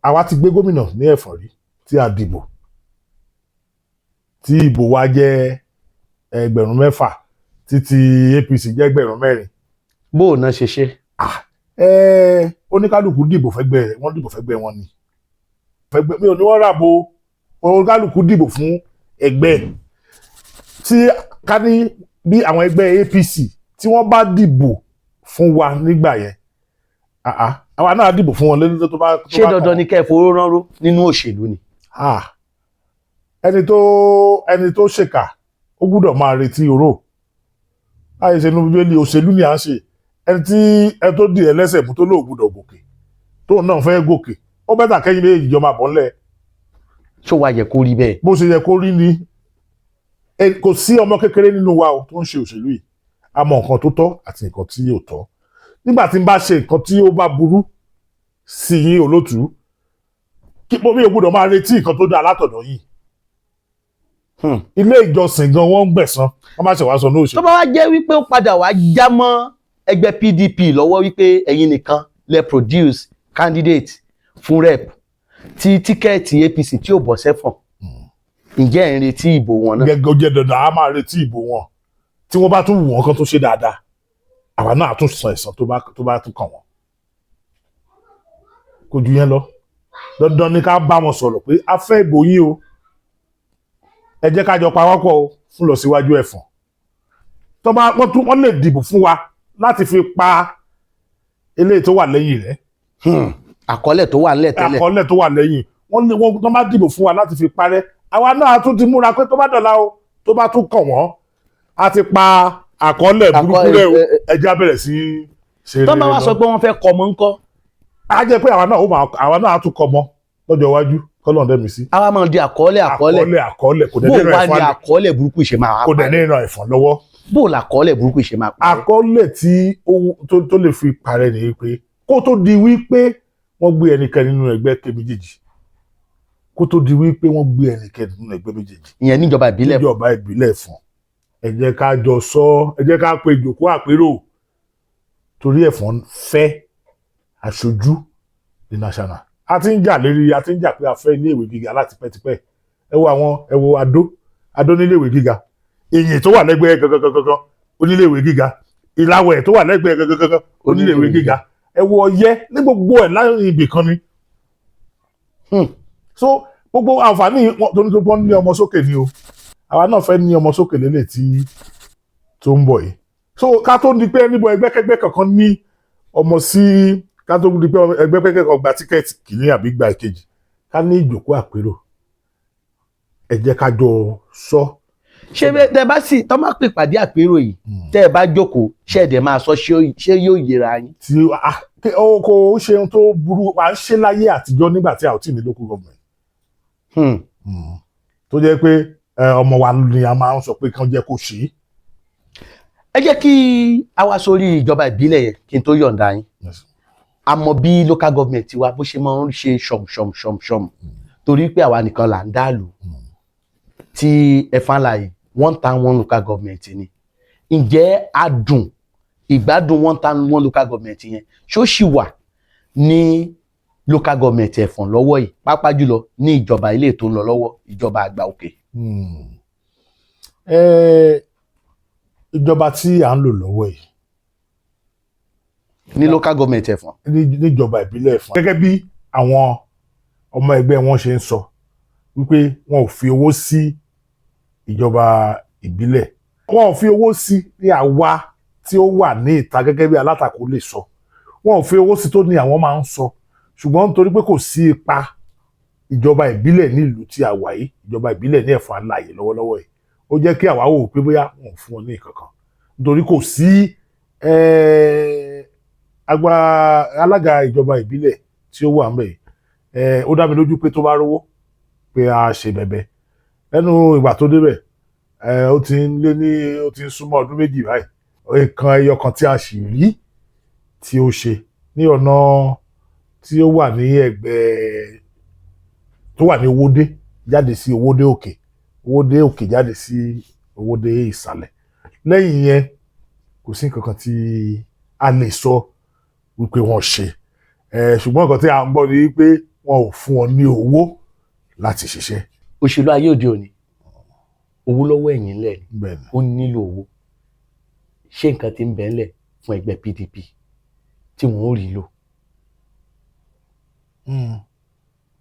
Àwa ti gbé gómìnà ní Ẹ̀fọ̀n rí tí a dìbò, tí ìbò wa jẹ́ 6,000, títí APC jẹ́ 4,000. Bó o náà ṣe ṣe? Oníkálukú dìbò fẹ́gbẹ́ rẹ̀, wọ́n dìbò fẹ́gbẹ́ wọn ni fẹ́gbẹ́ mi ò ní wọ́n rà bo. Oníkálukú dìbò fún ẹgbẹ́ tí ká ní bí àwọn ẹgbẹ́ APC tí wọ́n bá dìbò fún wa nígbà yẹn, ah, ah, àwa náà dìbò fún wọn lẹ́nu tó bá tó Ṣé bá dandan kàn ni kẹ́ ẹ fowó ránró nínú òṣèlú ni? Ah, ẹni tó ṣèkà, ó gbúdọ̀ máa retí oró. Láyé ṣe inú Bíbélì, òṣèlú ni à ń ṣe. Ẹni tó di ẹlẹ́sẹ̀ mú tó lóò gbúdọ̀ gòkè, tóun náà fẹ́ gòkè, ó better kẹ́yìn méjèèjì jọ máa bọ̀ ńlẹ̀. Ṣó wá yẹ kó rí bẹ́ẹ̀? Bó ṣe yẹ kó rí ni. Kò sí ọmọ kékeré nínú wa o tó ń ṣe òṣèlú yìí. A mọ nǹkan tó tọ́ àti nǹkan tí ò tọ́. Nígbà tí n bá ṣe nǹkan tí ó bá burú sí yín, olótùú, kí mo mi ò gbúdọ̀ máa retí nǹkan tó dáa látọ̀dọ̀ yìí. Ilé ìjọsìn gan, wọ́n ń gbẹ̀san, wọ́n má ṣe wá sọ ní Tó òṣèlú. bá wá jẹ́ wípé ó padà wá já mọ́ ẹgbẹ́ PDP lọ́wọ́ wípé ẹ̀yin nìkan lẹ produce candidate fún rep, tí ticket APC tí ò bọ̀ sẹ́fọ̀n, ǹjẹ́ ẹ̀ ń retí ìbò wọn náà? Gẹ́gẹ́, ó jẹ́ dandan, a máa retí ìbò wọn. Tí wọ́n bá tún wù wọ́n kan tó ṣe dáadáa, àwa náà tún san ẹ̀san tó bá tún kàn wọ́n. Kò ju yẹn lọ. Dandan ni ká bá wọn sọ̀rọ̀ pé a fẹ́ ìbò yín o, ẹ jẹ́ ká jọ pawọ́pọ̀ o fún lọ síwájú Ẹ̀fọ̀n. Tó bá wọ́n tún wọ́n lè dìbò fún wa láti fi pa eléyìí tó wà lẹ́yìn rẹ̀. Àkọọ́lẹ̀ tó wà nílẹ̀ tẹ́lẹ̀. Àkọọ́lẹ̀ tó wà lẹ́yìn, wọ́n lè wọ́n tó bá dìbò fún wa láti fi parẹ́, àwa náà tún ti múra pé tó bá dọ̀la o, tó bá tún kàn wọ́n, a ti pa àkọọ́lẹ̀ burúkú rẹ̀ o. Ẹ jẹ́ á bẹ̀rẹ̀ sí í ṣe Tó bá rere wá lọ. sọ pé wọ́n fẹ́ kọ́ ọmọ ńkọ́? Á jẹ́ pé àwa náà á tún kọ mọ́ lọ́jọ́ iwájú, kọ́lọ́n dẹ́mi sí. Àwa máa di àkọọ́lẹ̀ àkọọ́lẹ̀. Àkọọ́lẹ̀ àkọọ́lẹ̀ kò dẹ̀ Bó ní wá ìran ní ẹ̀fọn àkọọ́lẹ̀ burúkú ṣe máa kò dẹ̀ ní ìran ẹ̀fọn lọ́wọ́. Bó làkọọ́lẹ̀ burúkú ṣe máa parẹ́? Àkọọ́lẹ̀ tí ó tó lè fi parẹ́ ni pé kó tó di wípé wọ́n gbé ẹnikẹ́ni nínú ẹgbẹ́ ké méjèèjì, kó tó di wípé wọ́n gbé ẹnikẹ́ni nínú ẹgbẹ́ méjèèjì Ìyẹn níjọba ìbílẹ̀? Níjọba ìbílẹ̀ Ẹ̀fọ̀n, ẹ jẹ́ ká jọ sọ, ẹ jẹ́ ká pe ìjòkó àpérò, torí Ẹ̀fọ̀n fẹ́ aṣojú ní national. A ti ń jà lérí, a ti ń jà pé a fẹ́ iléèwé gíga láti pẹ́tipẹ́. Ẹ wo àwọn, ẹ wo Adó, Adó níléèwé gíga, Ìyìn tó wà lẹ́gbẹ̀ẹ́ gangan gangan oníléèwé gíga, Ìlàwẹ̀ tó wà lẹ́gbẹ̀ẹ́ gangan gangan oníléèwé gíga, ẹ wo Ọ̀yẹ́ ní gbogbo ẹ̀ láyìn ibì kan ni. So gbogbo àǹfààní wọn tó ní tó gbọ́n ní ọmọ sókè ni o, àwa náà fẹ́ ní ọmọ sókè lélẹ̀ tí tó ń bọ̀ yìí. So ká tó di pé níbo ẹgbẹ́kẹ́gbẹ́ kankan ní ọmọ sí, ká tó di pé ẹgbẹ́kẹ́gbẹ́ kan gba ticket kìíní àbí gba ìkejì, ká ní ìjòkó àpérò, ẹ jẹ́ ká jọ sọ. Ṣé tẹ bá sì tọ́ máa pè pàdé àpérò yìí, tẹ́ ẹ bá jókòó, ṣé ẹ̀dẹ̀ máa sọ, ṣé yóò yẹra yín? Tí kò ṣe ohun tó burú, à ń ṣe láyé àtijọ́ nígbà tí a ò tí ì ní local government, tó jẹ́ pé ọmọ wa ni a máa ń sọ pé kán jẹ́ kó ṣe é. Ẹ jẹ́ kí a wá sórí ìjọba ìbílẹ̀ yẹn kí n tó yọ̀ǹda yín. A mọ bí local government wa bó ṣe máa ń ṣe ṣọ̀mṣọ̀m ṣọ̀mṣọ̀m, torí pé àwa nìkan là ń dàlù tí Ẹ̀fọ̀n one town one local government ni. Ǹjẹ́ adùn ìgbádùn one town one local government yẹn, ṣó ṣì wà ní local government Ẹ̀fọ̀n lọ́wọ́ yìí, pàápàá jùlọ ní ìjọba ilé tó ń lọ lọ́wọ́, ìjọba àgbà òkè? Ìjọba tí à ń lò lọ́wọ́ yìí, ní local government Ẹ̀fọ̀n. Níjọba ìbílẹ̀ Ẹ̀fọ̀n, gẹ́gẹ́ bí àwọn ọmọ ẹgbẹ́ wọn ṣe ń sọ wípé wọn ò fi owó sí ìjọba ìbílẹ̀, wọn ò fi owó sí ní àwa tí ó wà ní ìta gẹ́gẹ́ bí alátakò lè sọ, wọn ò fi owó sí tó ní àwọn máa ń sọ. Ṣùgbọ́n nítorí pé kò sí ipa ìjọba ìbílẹ̀ nílùú tí a wà yìí, ìjọba ìbílẹ̀ ní Ẹ̀fọ̀n Alààyè lọ́wọ́lọ́wọ́ yìí, ó jẹ́ kí àwa wò pé bóyá wọn ò fún wọn ní nǹkan kan, nítorí kò sí alága ìjọba ìbílẹ̀ tí ó wà ń bẹ̀ yìí. Ó dá mi lójú pé tó bá rówó pé a ṣe bẹ̀bẹ̀ lẹ́nu ìgbà tó débẹ̀, ó ti ń lé ní, ó ti ń súnmọ́ ọdún 2 báyìí, nǹkan ẹyọ kan tí a sì rí tí ó ṣe ní ọ̀nà tí ó wà ní ẹ̀gbẹ́ tó wà ní Owódé jáde sí Owódé Òkè, Owódé Òkè jáde sí Owódé Ìsàlẹ̀. Lẹ́yìn yẹn, kò sí nǹkan kan tí a lè sọ wípé wọ́n ṣe. Ṣùgbọ́n nǹkan tí a ń gbọ́ ni wípé wọn ò fún wọn ní owó láti ṣiṣẹ́. Òṣèlú ayé òde òní, owó lọ́wọ́ ẹ̀yìn ńlẹ̀ ni. Bẹ́ẹ̀ ni. Ó nílò owó. Ṣé nǹkan tí ń bẹ ńlẹ̀ fún ẹgbẹ́ PDP tí wọ́n ó rí lò?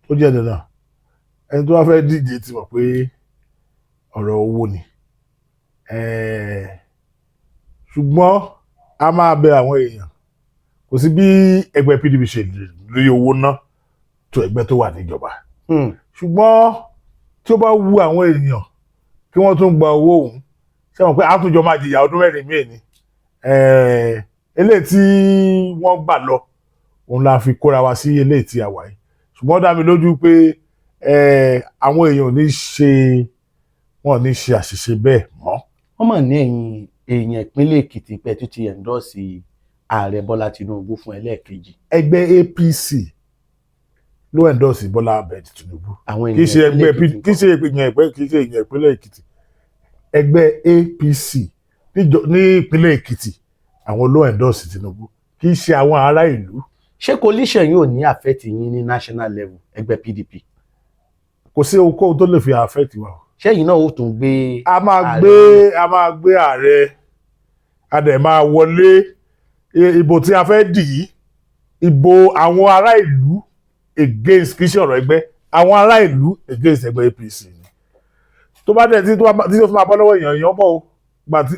Ó jẹ́ dandan. Ẹni tó bá fẹ́ díje ti mọ̀ pé ọ̀rọ̀ owó ni. Ṣùgbọ́n a máa bẹ àwọn èèyàn, kò sí bí ẹgbẹ́ PDP ṣe lè rí owó ná tó ẹgbẹ́ tó wà níjọba. Ṣùgbọ́n tí ó bá wu àwọn èèyàn kí wọ́n tún gba owó òun, ṣé wọn pé àtúnjọ máa jìyà ọdún 4 míì ni. Eléyìí tí wọ́n gbà lọ, òun la fi kóra wa sí eléyìí tí a wà yìí. Ṣùgbọ́n ó dá mi lójú pé àwọn èèyàn ò ní ṣe, wọn ò ní ṣe àṣìṣe bẹ́ẹ̀ mọ́. Wọ́n mọ̀ ní ẹ̀yìn èèyàn ìpínlẹ̀ Èkìtì pẹ̀ tó ti endorse ààrẹ Bọ́lá Tinubu fún ẹlẹ́ẹ̀kejì. Ẹgbẹ́ APC ló endorse Bọ́lá Ahmed Tinubu. Àwọn Kì í ṣe èèyàn ẹgbẹ́ ìpínlẹ̀ Èkìtì kì í ṣe èèyàn ìpínlẹ̀, kì í ṣe èèyàn ìpínlẹ̀ Èkìtì. Ẹgbẹ́ APC ní ìpínlẹ̀ Èkìtì, àwọn ló endorse Tinubu, kì í ṣe àwọn ará ìlú. Ṣé coalition yóò ní affect yín ní national level, ẹgbẹ́ PDP? Kò sí ohunkóhun tó lè fi affect wa o. Ṣẹ́yìn náà ó tún gbé A máa ààrẹ? gbé ààrẹ, a dẹ̀ máa wọlé. Ìbò tí a fẹ́ dì yìí, ìbò àwọn ará ìlú against, kì í ṣe ọ̀rọ̀ ẹgbẹ́, àwọn ará ìlú against ẹgbẹ́ APC ni. Tó bá dẹ̀ tí tó bá tí ó fi máa bọ́ lọ́wọ́ èèyàn, èèyàn bọ̀ o.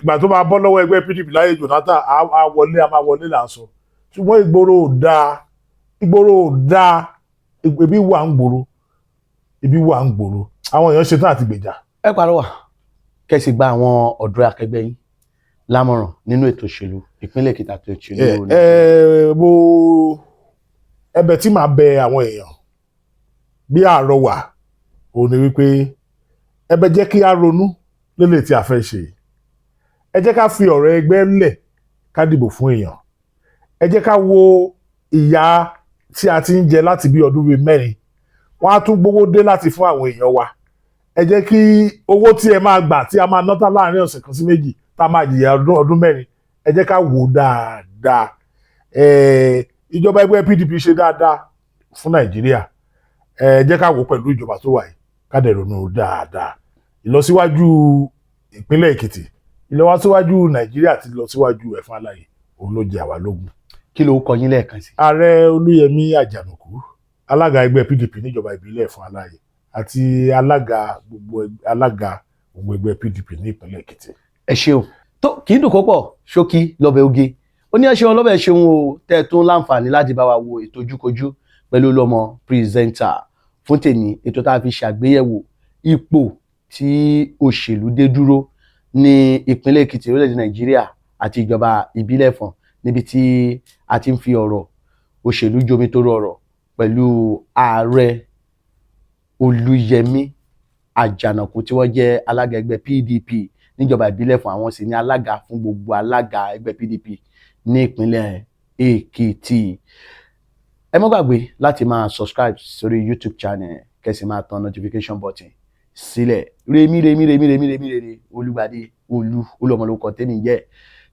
Gbà tó máa bọ́ lọ́wọ́ ẹgbẹ́ PDP láyé Jonathan, á wọlé, a máa wọlé là ń sọ. Ṣùgbọ́n ìgboro ò dáa, ìgboro ò dáa, ebi wà ń gbòòrò, ebi wà ń gbòòrò, àwọn èèyàn ṣetán àti gbèjà. Ẹ pàrọwà kẹsì gba àwọn ọ̀dọ́ akẹgbẹ́ yín lámọ̀ràn nínú ètò òṣèlú ìpínlẹ̀ Èkìtì àti òṣèlú Nàìjíríà. Ẹ mo ẹ̀bẹ̀ tí màá bẹ àwọn èèyàn bí àrọwà òun ni wípé ẹ̀bẹ̀ jẹ́ kí á ronú lélẹ̀ tí a fẹ́ ṣe. Ẹ jẹ́ ká fi ọ̀rọ̀ ẹgbẹ́ lẹ̀, ká dìbò fún èèyàn. Ẹ jẹ́ ká wo ìyà tí a ti ń jẹ láti bí ọdún bíi 4, wọ́n á tún gbówó dé láti fún àwọn èèyàn wa. Ẹ jẹ́ kí owó tí ẹ máa gbà, tí a máa ná tán láàrin ọ̀sẹ̀ kan sí 2, tá a máa jìyà ọdún 4, ẹ jẹ́ ká wò ó dáadáa. Ìjọba ẹgbẹ́ PDP ṣe dáadáa fún Nàìjíríà. Ẹ jẹ́ ká wò ó pẹ̀lú ìjọba tó wà yìí, ká dẹ̀ ronú dáadáa. Ìlọsíwájú ìpínlẹ̀ Èkìtì, ìlọsíwájú Nàìjíríà àti ìlọsíwájú Ẹ̀fọ̀n Alààyè, òun ló jẹ àwa lógún. Kí ló kọ yín lẹ́ẹ̀kan sí? Ààrẹ Olúyẹmí Àjànàkú, alága ẹgbẹ́ PDP níjọba ìbílẹ̀ Ẹ̀fọ̀n Alààyè àti alága gbogbo ẹgbẹ́ PDP ní ìpínlẹ̀ Èkìtì. Ẹ ṣeun. Tó kì í dùn kó pọ̀, ṣókí lọ́bẹ̀ oge. Ó ní ẹ ṣeun lọ́bẹ̀, ṣeun o tẹ́ ẹ tún láǹfààní láti bá wa wo ètò Ojúkojú pẹ̀lú Olúọmọ Presenter fún tèmi, ètò tá a fi ṣàgbéyẹ̀wò ipò. tí òṣèlú dé dúró ní ìpínlẹ̀ Èkìtì, orílẹ̀-èdè Nàìjíríà àti ìjọba ìbílẹ̀ Ìfọ̀n, níbi tí a ti ń fi ọ̀rọ̀ òṣèlú jomitoro ọ̀rọ̀ pẹ̀lú ààrẹ Olúyẹmí Àjànàkú, tí wọ́n jẹ́ alága ẹgbẹ́ PDP níjọba ìbílẹ̀ Ìfọ̀n. Àwọn sì ní alága fún gbogbo alága ẹgbẹ́ PDP ní ìpínlẹ̀ Èkìtì. Ẹ má gbàgbé láti máa subscribe sórí YouTube channel, kẹ́ sì máa tan notification button sílẹ̀. Remi remi remi remi remi rere Olúgbadé Olú Olúọmọ lórúkọ tèmi jẹ́.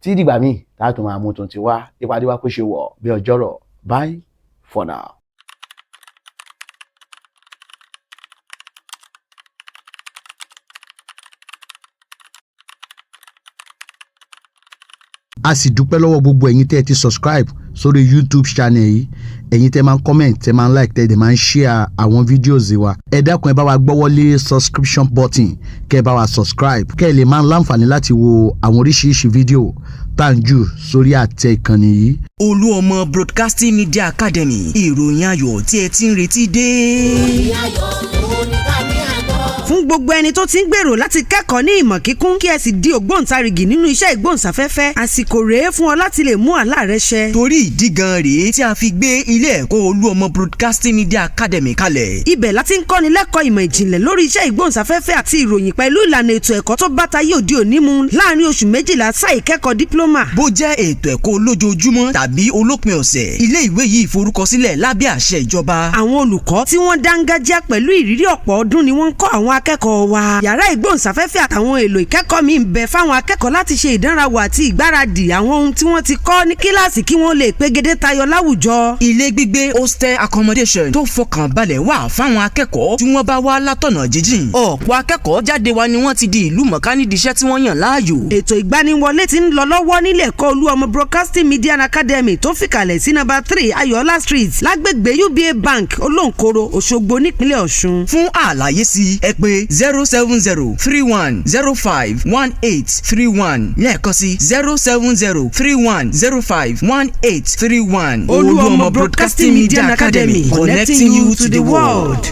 Tí dìgbà míì tá a tún máa mú tuntun wá, ìpàdé wa kó ṣe wọ̀ bí ọjọ́rọ̀. Bye for now. A sì dúpẹ́ lọ́wọ́ gbogbo ẹ̀yin tẹ́ ẹ ti subscribe sórí YouTube channel yìí, ẹ̀yin tẹ́ máa ń comment, tẹ́ máa ń like, tẹ́ ẹ dẹ̀ máa ń share àwọn videos wa. Ẹ dákun, ẹ bá wa gbọ́wọ́lé subscription button, kẹ́ ẹ bá wa subscribe, kẹ́ ẹ lè máa ń láǹfààní láti wo àwọn oríṣiríṣi fídíò tá à ń jù sórí àtẹ ìkànnì yìí. Olú Ọmọ Broadcasting Media Academy, ìròyìn ayọ̀ tí ẹ ti ń retí dé. Ìròyìn ayọ̀ òun ní ká ní àgbọ̀. Fún gbogbo ẹni tó ti ń gbèrò láti kẹ́kọ̀ọ́ ní ìmọ̀ kíkún, kí ẹ sì di ògbóǹtarìgì nínú iṣẹ́ ìgbóhùnsáfẹ́fẹ́, àsìkò rèé fún ọ láti lè mú àlá rẹ ṣẹ. Torí ìdí gan rèé tí a fi gbé ilé ẹ̀kọ́ Olú Ọmọ Broadcasting Media Academy kalẹ̀. Ibẹ̀ láti ń kọ́ni lẹ́kọ̀ọ́ ìmọ̀ ìjìnlẹ̀ lórí iṣẹ́ ìgbóhùnsáfẹ́fẹ́ àti ìròyìn pẹ̀lú ìlànà ètò ẹ̀kọ́ tó bá tayé òde òní mu láàrin oṣù 12 sáà ìkẹ́kọ̀ọ́ diploma. Bó jẹ́ ètò ẹ̀kọ́ olójoojúmọ́ tàbí olópin ọ̀sẹ̀, ilé ìwé yìí forúkọsílẹ̀ lábẹ́ àṣẹ ìjọba. Àwọn olùkọ́ tí wọ́n dángájá pẹ̀lú ìrírí ọ̀pọ̀ ọdún ni wọ́n ń kọ́ àwọn akẹ́kọ̀ọ́ wa. Yàrá ìgbóhùnsáfẹ́fẹ́ àtàwọn èlò ìkẹ́kọ̀ọ́ míì ń bẹ fáwọn akẹ́kọ̀ọ́ láti ṣe ìdánrawò àti ìgbáradì àwọn ohun tí wọ́n ti kọ́ ní kíláàsì, kí wọ́n lè pegedé tayọ láwùjọ. Ilé gbígbé, hostel accommodation, tó fọkàn balẹ̀ wà fáwọn akẹ́kọ̀ọ́ tí wọ́n bá wá látọ̀nà jíjìn. Ọ̀pọ̀ akẹ́kọ̀ọ́ jáde wa ni wọ́n ti di ìlú mọ̀ká nídìí iṣẹ́ tí wọ́n yàn láàyò. Ètò ìgbaniwọlé ti ń lọ lọ́wọ́ nílé ẹ̀kọ́ Olú Ọmọ Broadcasting Media Academy tó fìkàlẹ̀ sí number 3 Ayọ̀ọ́lá Street, lágbègbè UBA Bank, Olóńkoro, Òṣogbo, nípínlẹ̀ Ọ̀ṣun. Fún àlàyé sí, ẹ pè 07031051831, lẹ́ẹ̀kan sí 07031051831. Olú Ọmọ Broadcasting Media Academy, connecting you to the world.